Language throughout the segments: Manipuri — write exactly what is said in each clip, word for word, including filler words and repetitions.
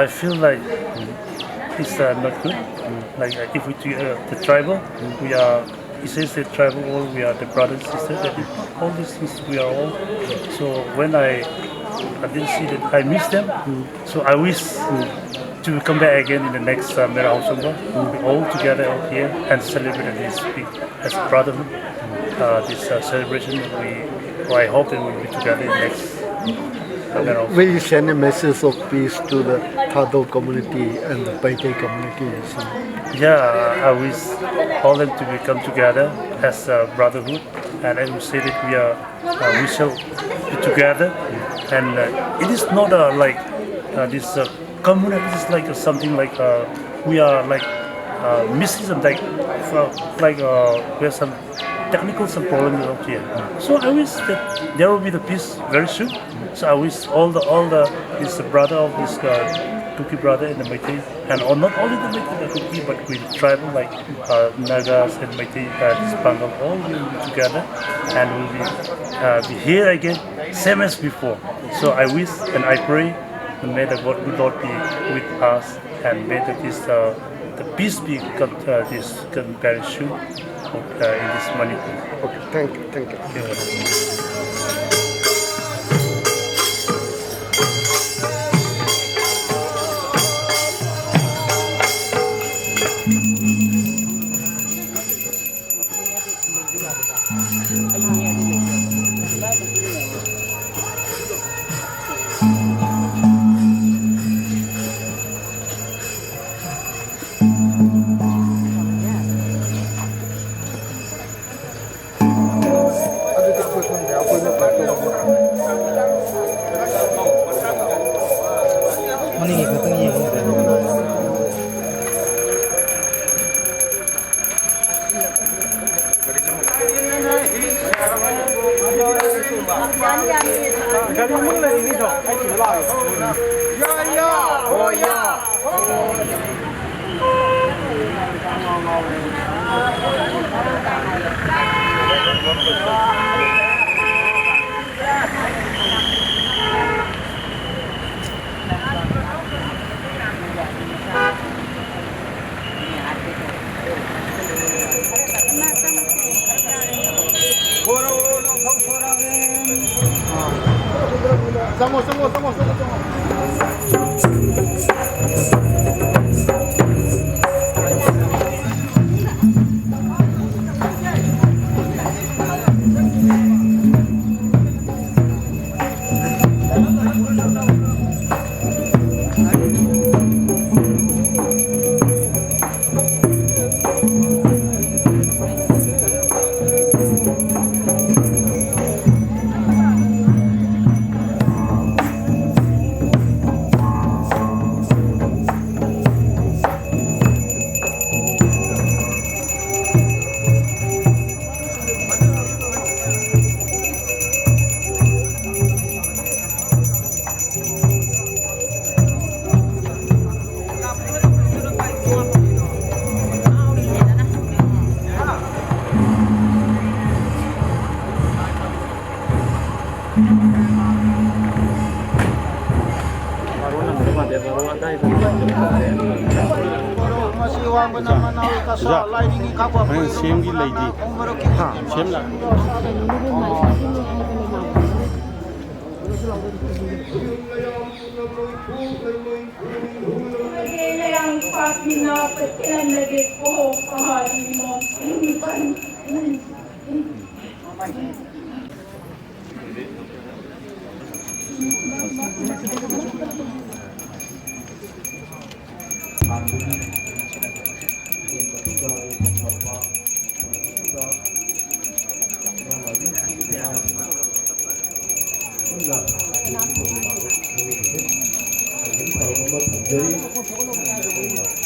Feel like it's uh, not good. Like uh, if we do uh, the tribal, we are essentially tribal, all we are the brothers and sisters. That all these things we are all. So when I I didn't see that I miss them. So I wish to come back again in the next uh, Mera Haosomba. We all together out here and celebrate this big as a brotherhood. Uh, this uh, celebration, we, well, I hope that we'll be together in next uh, Mera Haosomba. Will you send a message of peace to the Thadou community and the Paite community? Yeah, I wish all them to become together as a brotherhood, and as we say that we are, uh, we shall be together, and uh, it is not uh, like uh, this uh, community is like uh, something like uh, we are like uh, missing some like uh, like uh, we have some technical some problems out here. So I wish that there will be the peace very soon. So I wish all the all the this brother of this uh, Kuki brother and the Meitei, and or not only the Meitei, the Kuki, but with tribal like uh, Nagas and Meitei, uh, this Pangal, all will be together and will be uh, be here again, same as before. So I wish and I pray, may the God good Lord be with us, and may that this uh, the peace be con- uh, this con- very soon uh, in this Manipur. Okay, thank you, thank you. ꯃꯅꯤꯡꯒꯤ ꯈꯛꯇꯪ ꯌꯦꯡꯉꯨ꯫ ꯆꯪꯉꯣ, ꯆꯪꯉꯣ, ꯆꯪꯉꯣ, ꯆꯪꯉꯣ, ꯆꯪꯉꯣ꯫ ꯃꯁꯤ ꯋꯥꯡꯕꯅ ꯃꯅꯥꯎ ꯀꯁꯥ ꯑꯣꯖꯥ, ꯂꯥꯏꯅꯤꯡꯒꯤ ꯀꯥꯞꯄ ꯍꯣꯔꯦꯟ ꯁꯦꯝꯒꯤ ꯂꯩꯗꯤ? ꯍꯥ? ꯁꯦꯝꯂ?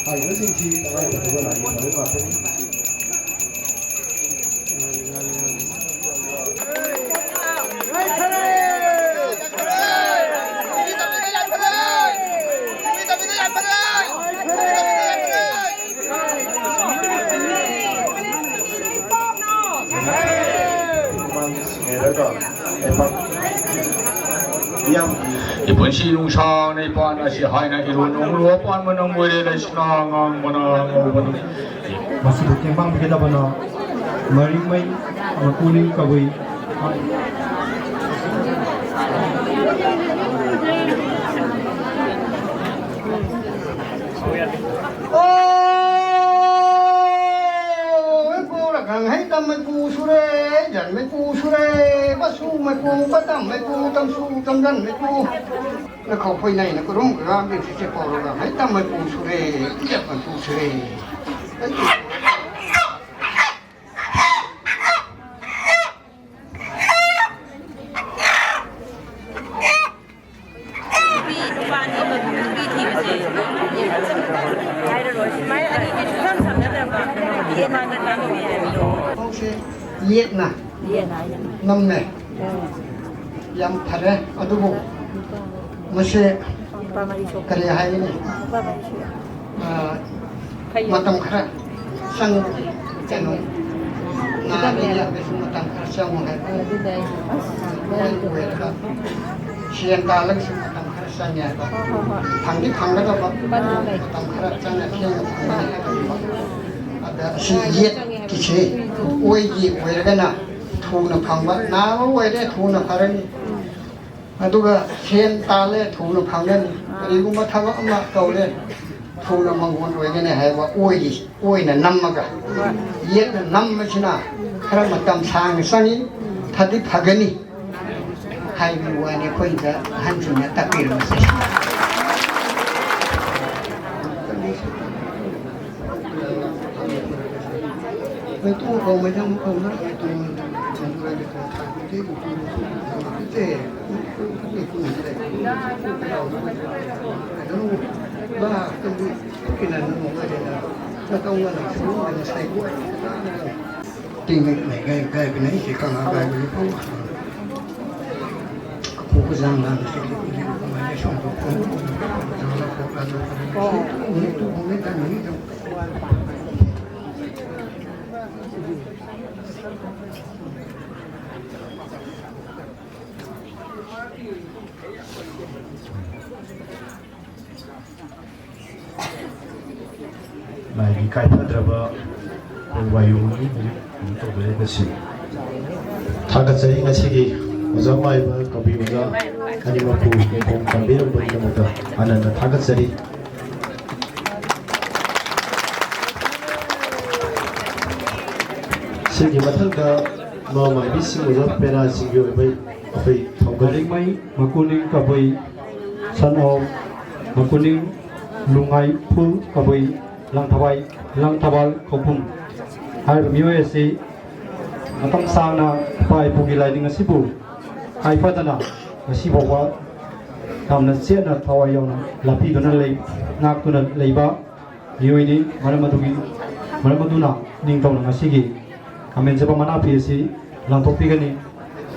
ꯍꯥꯏꯔꯤꯕꯁꯤꯡꯁꯤ ꯇꯉꯥꯏꯐꯗꯕ ꯂꯥꯏꯒꯤ ꯊꯕꯛ ꯉꯥꯛꯇꯅꯤ꯫ ꯏꯄꯨꯟꯁꯤ ꯅꯨꯡꯁꯥꯡꯅ ꯏꯄꯥꯟ ꯑꯁꯤ ꯍꯥꯏꯅ ꯏꯔꯣꯟ ꯅꯣꯡꯂꯨ ꯑꯄꯥꯟꯕ ꯅꯪꯕꯨ ꯏꯔꯦ ꯂꯩꯁꯅꯥ ꯉꯥꯡꯕꯅ ꯉꯧꯕꯅ꯫ ꯃꯁꯤꯕꯨ ꯇꯦꯡꯕꯥꯡꯕꯤꯒꯗꯕꯅ ꯃꯔꯤꯡꯃꯩ ꯃꯄꯨꯅꯤꯡ ꯀꯕꯨꯏ꯫ ꯃꯩꯄꯨ ꯄꯇꯝ ꯃꯩꯄꯨ ꯇꯝꯁꯨ ꯇꯝꯖꯟ ꯃꯩꯄꯨ꯫ ꯅꯈꯧ ꯈꯣꯏꯅꯩꯅ ꯀꯔꯨꯝ ꯀꯔꯥꯝ ꯕꯤꯟꯁꯤꯁꯦ ꯄꯧꯔꯒ ꯍꯩ ꯇꯝ ꯃꯩꯄꯨ ꯁꯨꯔꯦ, ꯏꯖꯠ ꯃꯩꯄꯨ ꯁꯨꯔꯦ꯫ ꯅꯨꯄꯤ ꯅꯨꯄꯥ ꯑꯅꯤꯃꯛ ꯅꯨꯄꯤ ꯊꯤꯕꯁꯦ ꯍꯥꯏꯔꯔꯣꯏ꯫ ꯁꯨꯃꯥꯏꯅ ꯑꯅꯤꯗꯤ ꯁꯨꯡꯁꯝ ꯁꯝꯅꯗ꯭ꯔꯕ ꯅꯨꯄꯤ ꯑꯃ ꯅꯨꯄꯥ ꯑꯃ ꯍꯥꯏꯕꯗꯣ꯫ ꯄꯥꯎꯁꯦ ꯌꯦꯠꯅ ꯌꯦꯠꯅ ꯍꯥꯏꯅ꯫ ꯅꯝꯃꯦ꯫ ꯎꯝ꯫ ꯌꯥꯝ ꯐꯔꯦ꯫ ꯑꯗꯨꯕꯨ ꯃꯁꯦ ꯅꯨꯄꯥ ꯃꯔꯤ ꯁꯣꯛ-, ꯀꯔꯤ ꯍꯥꯏꯒꯅꯤ? ꯅꯨꯄꯥ ꯃꯔꯤ ꯁꯣꯛ-, ꯑ, ꯐꯩꯌꯦ꯫ ꯃꯇꯝ ꯈꯔ ꯆꯪꯕꯒꯤ ꯀꯩꯅꯣ, ꯆꯪꯉꯦ꯫ ꯅꯥꯕ ꯌꯦꯛꯄꯁꯨ ꯃꯇꯝ ꯈꯔ ꯆꯪꯉꯨ ꯍꯥꯏꯕ꯫ ꯑꯗꯨꯅꯦ ꯑꯩꯁꯦ꯫ ꯑꯗꯨꯃꯥꯏꯅ ꯑꯣꯏꯔꯒ ꯁꯦꯟ ꯇꯥꯜꯂꯒꯁꯨ ꯃꯇꯝ ꯈꯔ ꯆꯪꯉꯦ ꯍꯥꯏꯕ꯫ ꯍꯣꯏ, ꯍꯣꯏ, ꯍꯣꯏ꯫ ꯐꯪꯗꯤ ꯐꯪꯒꯗꯕ, ꯃꯇꯝ ꯈꯔ ꯆꯪꯅ ꯊꯦꯡꯅ ꯐꯪꯒꯅꯤ ꯍꯥꯏꯕꯒꯨꯝꯕ꯫ ꯑꯗ ꯑꯁꯤ ꯌꯦꯠꯀꯤꯁꯦ ꯑꯣꯏꯒꯤ ꯑꯣꯏꯔꯒꯅ ꯊꯨꯅ ꯐꯪꯕ, ꯅꯥꯕ ꯑꯣꯏꯔꯦ ꯊꯨꯅ ꯐꯔꯅꯤ꯫ ꯑꯗꯨꯒ ꯁꯦꯟ ꯇꯥꯜꯂꯦ ꯊꯨꯅ ꯐꯪꯒꯅꯤ꯫ ꯀꯔꯤꯒꯨꯝꯕ ꯊꯕꯛ ꯑꯃ ꯇꯧꯔꯦ ꯊꯨꯅ ꯃꯪꯒꯣꯜ ꯑꯣꯏꯒꯅꯤ ꯍꯥꯏꯕ ꯑꯣꯏꯒꯤ ꯑꯣꯏꯅ ꯅꯝꯃꯒ ꯌꯦꯠꯅ ꯅꯝꯕꯁꯤꯅ ꯈꯔ ꯃꯇꯝ ꯁꯥꯡꯅ ꯆꯪꯉꯤ, ꯐꯗꯤ ꯐꯒꯅꯤ ꯍꯥꯏꯕꯒꯤ ꯋꯥꯅꯤ ꯑꯩꯈꯣꯏꯗ ꯑꯍꯟꯁꯤꯡꯅ ꯇꯥꯛꯄꯤꯔꯝꯕꯁꯦ꯫ ꯂꯥꯏꯒꯤ ꯀꯥꯏꯐꯗ꯭ꯔꯕ ꯋꯥꯌꯨꯅꯤ ꯍꯧꯖꯤꯛ ꯀꯩꯅꯣ ꯇꯧꯖꯔꯤꯕꯁꯤ꯫ ꯊꯥꯒꯠꯆꯔꯤ ꯉꯁꯤꯒꯤ ꯑꯣꯖꯥ ꯃꯥꯏꯕ ꯀꯕꯤ ꯑꯣꯖꯥ ꯑꯅꯤꯃꯛꯄꯨ ꯃꯤꯡꯊꯣꯟ ꯊꯝꯕꯤꯔꯝꯕꯒꯤꯗꯃꯛꯇ ꯍꯟꯅ ꯊꯥꯒꯠꯆꯔꯤ꯫ ꯁꯤꯒꯤ ꯃꯊꯪꯗ ꯃꯃꯥꯏꯕꯤꯁꯤꯡ ꯑꯣꯖꯥ ꯄꯦꯔꯥꯁꯤꯡꯒꯤ ꯑꯣꯏꯕ ꯑꯩꯈꯣꯏ ꯊꯧꯒꯜ ꯔꯤꯡꯃꯩ ꯃꯀꯨꯅꯤꯡ ꯀꯕꯨꯏ, son of ꯃꯀꯨꯅꯤꯡ ꯂꯨꯡꯉꯥꯏ ꯐꯨꯜ ꯀꯕꯨꯏ ꯂꯪꯊꯕꯥꯜ, ꯂꯪꯊꯕꯥꯜ ꯈꯧꯄꯨꯝ ꯍꯥꯏꯔꯤꯕ ꯃꯤꯑꯣꯏ ꯑꯁꯤ ꯃꯇꯝ ꯁꯥꯡꯅ ꯏꯄꯥ ꯏꯄꯨꯒꯤ ꯂꯥꯏꯅꯤꯡ ꯑꯁꯤꯕꯨ ꯍꯥꯏꯐꯗꯅ ꯉꯁꯤ ꯐꯥꯎꯕ ꯌꯥꯝꯅ ꯆꯦꯠꯅ ꯊꯋꯥꯏ ꯌꯥꯎꯅ ꯂꯥꯠꯄꯤꯗꯨꯅ ꯂꯩ, ꯉꯥꯛꯇꯨꯅ ꯂꯩꯕ ꯃꯤꯑꯣꯏꯅꯤ꯫ ꯃꯔꯝ ꯑꯗꯨꯒꯤ, ꯃꯔꯝ ꯑꯗꯨꯅ ꯅꯤꯡꯊꯧꯅ ꯉꯁꯤꯒꯤ ꯈꯥꯃꯦꯟ ꯆꯠꯄ ꯃꯅꯥ ꯐꯤ ꯑꯁꯤ ꯂꯥꯟꯊꯣꯛꯄꯤꯒꯅꯤ꯫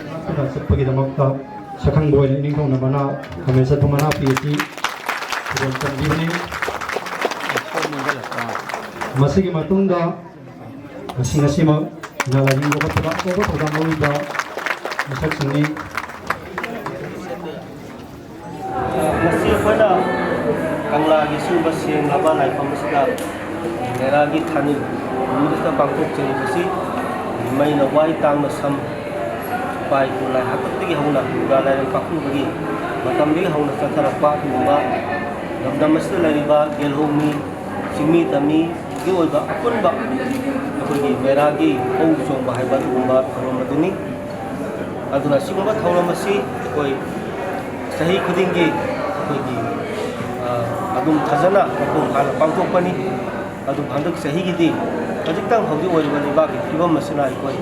ꯉꯥꯛꯇꯨꯅ ꯆꯠꯄꯒꯤꯗꯃꯛꯇ ꯁꯛꯈꯪꯕ ꯑꯣꯏꯅ ꯏꯅꯤꯡꯊꯧꯅ ꯃꯅꯥ, ꯈꯥꯃꯦꯟ ꯆꯠꯄ ꯃꯅꯥ ꯐꯤ ꯑꯁꯤ ꯈꯨꯗꯣꯜ ꯇꯝꯕꯤꯕꯅꯤ꯫ ꯃꯁꯤꯒꯤ ꯃꯇꯨꯡꯗ ꯉꯁꯤ, ꯉꯁꯤꯃꯛ ꯏꯅꯥ ꯂꯥꯏꯅꯤꯡ ꯌꯣꯛꯈꯠꯄꯗ ꯑꯆꯧꯕ ꯊꯧꯗꯥꯡ ꯂꯧꯔꯤꯕ ꯃꯤꯁꯛꯁꯤꯡꯅꯤ꯫ ꯉꯁꯤ ꯑꯩꯈꯣꯏꯅ ꯀꯪꯂꯥꯒꯤ ꯁꯤꯒꯨꯝꯕ ꯁꯦꯡꯂꯕ ꯂꯥꯏꯐꯝ ꯑꯁꯤꯗ ꯃꯦꯔꯥꯒꯤ ꯊꯥꯅꯤꯜ ꯅꯨꯃꯤꯠ ꯑꯁꯤꯗ ꯄꯥꯡꯊꯣꯛꯆꯔꯤꯕꯁꯤ ꯃꯩꯅ ꯋꯥꯏ, ꯇꯥꯡꯅ ꯁꯝ, ꯏꯄꯥ ꯏꯄꯨ ꯂꯥꯏ ꯍꯥꯛꯇꯛꯇꯒꯤ ꯍꯧꯅ ꯃꯨꯒꯥ ꯂꯥꯏꯔꯦꯝ ꯄꯥꯈꯪꯕꯒꯤ ꯃꯇꯝꯗꯒꯤ ꯍꯧꯅ ꯆꯠꯊꯔꯛꯄ ꯑꯗꯨꯒꯨꯝꯕ ꯂꯝꯗꯝ ꯑꯁꯤꯗ ꯂꯩꯔꯤꯕ ꯒꯦꯜꯍꯧꯃꯤ, ꯆꯤꯡꯃꯤ ꯇꯝꯃꯤꯒꯤ ꯑꯣꯏꯕ ꯑꯄꯨꯟꯕ ꯑꯩꯈꯣꯏꯒꯤ ꯃꯦꯔꯥꯒꯤ ꯍꯧ ꯆꯣꯡꯕ ꯍꯥꯏꯕ ꯑꯗꯨꯒꯨꯝꯕ ꯊꯧꯔꯝ ꯑꯗꯨꯅꯤ꯫ ꯑꯗꯨꯅ ꯁꯤꯒꯨꯝꯕ ꯊꯧꯔꯝ ꯑꯁꯤ ꯑꯩꯈꯣꯏ ꯆꯍꯤ ꯈꯨꯗꯤꯡꯒꯤ ꯑꯩꯈꯣꯏꯒꯤ, ꯑ, ꯑꯗꯨꯝ ꯐꯖꯅ ꯃꯄꯨꯡ ꯐꯥꯅ ꯄꯥꯡꯊꯣꯛꯄꯅꯤ꯫ ꯑꯗꯨꯕꯨ ꯍꯟꯗꯛ ꯆꯍꯤꯒꯤꯗꯤ ꯈꯖꯤꯛꯇꯪ ꯍꯧꯖꯤꯛ ꯑꯣꯏꯔꯤꯕ ꯂꯩꯕꯥꯛꯀꯤ ꯐꯤꯕꯝ ꯑꯁꯤꯅ ꯑꯩꯈꯣꯏ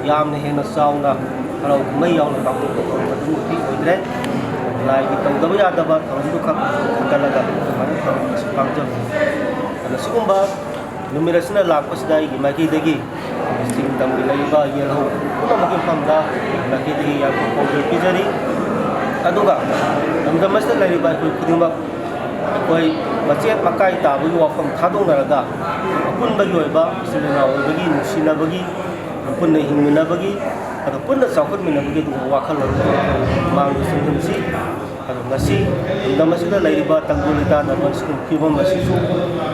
ꯌꯥꯝꯅ ꯍꯦꯟꯅ ꯆꯥꯎꯅ ꯍꯔꯥꯎ ꯀꯨꯝꯍꯩ ꯌꯥꯎꯅ ꯄꯥꯡꯊꯣꯛꯄ ꯊꯧꯔꯝ ꯑꯗꯨꯃꯛꯇꯤ ꯑꯣꯏꯗ꯭ꯔꯦ꯫ ꯂꯥꯏꯒꯤ ꯇꯧꯗꯕ ꯌꯥꯗꯕ ꯊꯧꯔꯝꯗꯨꯈꯛ ꯈꯟꯒꯠꯂꯒ ꯑꯗꯨꯃꯥꯏꯅ ꯊꯧꯔꯝ ꯑꯁꯤ ꯄꯥꯡꯖꯕꯅꯤ꯫ ꯑꯗꯨꯅ ꯁꯤꯒꯨꯝꯕ ꯅꯨꯃꯤꯠ ꯑꯁꯤꯅ ꯂꯥꯛꯄꯁꯤꯗ ꯑꯩꯒꯤ ꯃꯥꯏꯀꯩꯗꯒꯤ ꯆꯤꯡ ꯇꯝꯒꯤ ꯂꯩꯔꯤꯕ ꯌꯦꯜꯍꯧ ꯄꯨꯝꯅꯃꯛꯀꯤ ꯃꯐꯝꯗ ꯃꯥꯏꯀꯩꯗꯒꯤ ꯌꯥꯝꯅ ꯄꯥꯎꯖꯦꯜ ꯄꯤꯖꯔꯤ꯫ ꯑꯗꯨꯒ ꯂꯝꯗꯝ ꯑꯁꯤꯗ ꯂꯩꯔꯤꯕ ꯑꯩꯈꯣꯏ ꯈꯨꯗꯤꯡꯃꯛ ꯑꯩꯈꯣꯏ ꯃꯆꯦꯠ ꯃꯀꯥꯏ ꯇꯥꯕꯒꯤ ꯋꯥꯐꯝ ꯊꯥꯗꯣꯛꯅꯔꯒ ꯑꯄꯨꯟꯕꯒꯤ ꯑꯣꯏꯕ ꯏꯆꯤꯜ ꯏꯅꯥꯎ ꯑꯣꯏꯕꯒꯤ ꯅꯨꯡꯁꯤꯅꯕꯒꯤ, ꯄꯨꯟꯅ ꯍꯤꯡꯃꯤꯟꯅꯕꯒꯤ, ꯑꯗꯨꯒ ꯄꯨꯟꯅ ꯆꯥꯎꯈꯠꯃꯤꯟꯅꯕꯒꯤ ꯑꯗꯨꯒꯨꯝꯕ ꯋꯥꯈꯜꯂꯣꯟ ꯑꯗꯨ ꯃꯥꯡꯗ ꯆꯪꯍꯟꯁꯤ꯫ ꯑꯗꯣ ꯉꯁꯤ ꯂꯝꯗꯝ ꯑꯁꯤꯗ ꯂꯩꯔꯤꯕ ꯇꯪꯗꯨ ꯂꯩꯇꯥꯅꯕ ꯑꯁꯤꯒꯨꯝꯕ ꯐꯤꯕꯝ ꯑꯁꯤꯁꯨ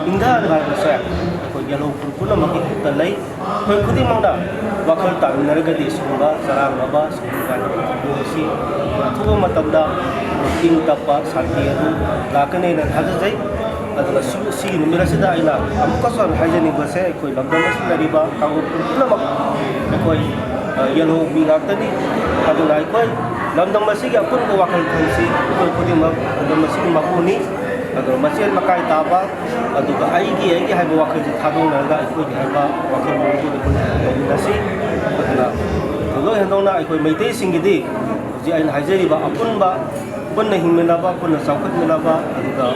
ꯏꯪꯊꯍꯟꯕ ꯍꯥꯏꯕꯁꯦ ꯑꯩꯈꯣꯏ ꯌꯦꯜꯍꯧ ꯐꯨꯔꯨꯞ ꯄꯨꯝꯅꯃꯛꯀꯤ ꯈꯨꯠꯇ ꯂꯩ꯫ ꯑꯩꯈꯣꯏ ꯈꯨꯗꯤꯡꯃꯛꯅ ꯋꯥꯈꯜ ꯇꯥꯃꯤꯟꯅꯔꯒꯗꯤ ꯁꯤꯒꯨꯝꯕ ꯆꯔꯥꯡꯅꯕ, ꯁꯤꯒꯨꯝꯕ ꯀꯥꯏꯅꯕ ꯊꯧꯗꯣꯛ ꯑꯁꯤ ꯑꯊꯨꯕ ꯃꯇꯝꯗ ꯏꯪ ꯇꯞꯄ ꯁꯥꯟꯇꯤ ꯑꯗꯨ ꯂꯥꯛꯀꯅꯤ ꯍꯥꯏꯅ ꯊꯥꯖꯖꯩ꯫ ꯑꯗꯨꯒ ꯁꯤ-, ꯁꯤꯒꯤ ꯅꯨꯃꯤꯠ ꯑꯁꯤꯗ ꯑꯩꯅ ꯑꯃꯨꯛꯀꯁꯨ ꯍꯟꯅ ꯍꯥꯏꯖꯅꯤꯡꯕꯁꯦ, ꯑꯩꯈꯣꯏ ꯂꯝꯗꯝ ꯑꯁꯤꯗ ꯂꯩꯔꯤꯕ ꯀꯥꯡꯂꯨꯞ ꯄꯨꯝꯅꯃꯛ ꯑꯩꯈꯣꯏ ꯌꯦꯜꯍꯧꯕ ꯃꯤ ꯉꯥꯛꯇꯅꯤ꯫ ꯑꯗꯨꯅ ꯑꯩꯈꯣꯏ ꯂꯝꯗꯝ ꯑꯁꯤꯒꯤ ꯑꯄꯨꯟꯕ ꯋꯥꯈꯜ ꯊꯝꯁꯤ꯫ ꯑꯩꯈꯣꯏ ꯈꯨꯗꯤꯡꯃꯛ ꯂꯝꯗꯝ ꯑꯁꯤꯒꯤ ꯃꯄꯨꯅꯤ꯫ ꯑꯗꯨꯒ ꯃꯆꯦꯜ ꯃꯀꯥꯏ ꯇꯥꯕ, ꯑꯗꯨꯒ ꯑꯩꯒꯤ, ꯑꯩꯒꯤ ꯍꯥꯏꯕ ꯋꯥꯈꯜꯁꯤ ꯊꯥꯗꯣꯛꯅꯔꯒ ꯑꯩꯈꯣꯏꯒꯤ ꯍꯥꯏꯕ ꯋꯥꯈꯜꯂꯣꯟ ꯑꯗꯨ ꯑꯩꯈꯣꯏ ꯇꯧꯃꯤꯟꯅꯁꯤ꯫ ꯑꯗꯨꯅ ꯊꯣꯏꯗꯣꯛ ꯍꯦꯟꯗꯣꯛꯅ ꯑꯩꯈꯣꯏ ꯃꯩꯇꯩꯁꯤꯡꯒꯤꯗꯤ ꯍꯧꯖꯤꯛ ꯑꯩꯅ ꯍꯥꯏꯖꯔꯤꯕ ꯑꯄꯨꯟꯕ, ꯄꯨꯟꯅ ꯍꯤꯡꯃꯤꯟꯅꯕ, ꯄꯨꯟꯅ ꯆꯥꯎꯈꯠꯃꯤꯟꯅꯕ, ꯑꯗꯨꯒ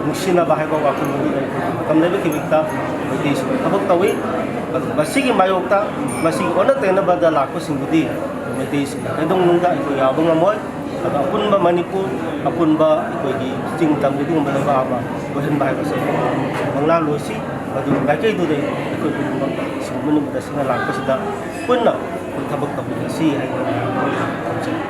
ꯅꯨꯡꯁꯤꯅꯕ ꯍꯥꯏꯕ ꯋꯥꯈꯜꯂꯣꯟꯗꯨꯗ ꯑꯩꯈꯣꯏ ꯃꯇꯝ ꯂꯩꯕ ꯈꯤꯕꯤꯛꯇ ꯃꯩꯇꯩꯁꯤꯡꯅ ꯊꯕꯛ ꯇꯧꯏ꯫ ꯑꯗꯨ ꯃꯁꯤꯒꯤ ꯃꯥꯌꯣꯛꯇ, ꯃꯁꯤꯒꯤ ꯑꯣꯟꯅ ꯇꯩꯅꯕꯗ ꯂꯥꯛꯄꯁꯤꯡꯗꯨꯗꯤ ꯃꯩꯇꯩꯁꯤꯡꯅ ꯀꯩꯗꯧꯅꯨꯡꯗ ꯑꯩꯈꯣꯏ ꯌꯥꯕ ꯉꯝꯃꯣꯏ꯫ ꯑꯗꯣ ꯑꯄꯨꯟꯕ ꯃꯅꯤꯄꯨꯔ, ꯑꯄꯨꯟꯕ ꯑꯩꯈꯣꯏꯒꯤ ꯆꯤꯡ ꯇꯝ ꯑꯗꯨꯒꯨꯝꯕ ꯂꯩꯕꯥꯛ ꯑꯃ ꯑꯣꯏꯍꯟꯕ ꯍꯥꯏꯕꯁꯦ ꯃꯪꯂꯥꯟ ꯑꯣꯏꯁꯤ꯫ ꯑꯗꯨꯒꯤ ꯃꯥꯏꯀꯩꯗꯨꯗ ꯑꯩꯈꯣꯏ ꯈꯨꯗꯤꯡꯃꯛ ꯁꯤꯒꯨꯝꯕ ꯅꯨꯃꯤꯠ ꯑꯁꯤꯅ ꯂꯥꯛꯄꯁꯤꯗ ꯄꯨꯟꯅ ꯑꯩꯈꯣꯏ ꯊꯕꯛ ꯇꯧꯃꯤꯟꯅꯁꯤ ꯍꯥꯏꯅ ꯊꯝꯖꯒꯦ꯫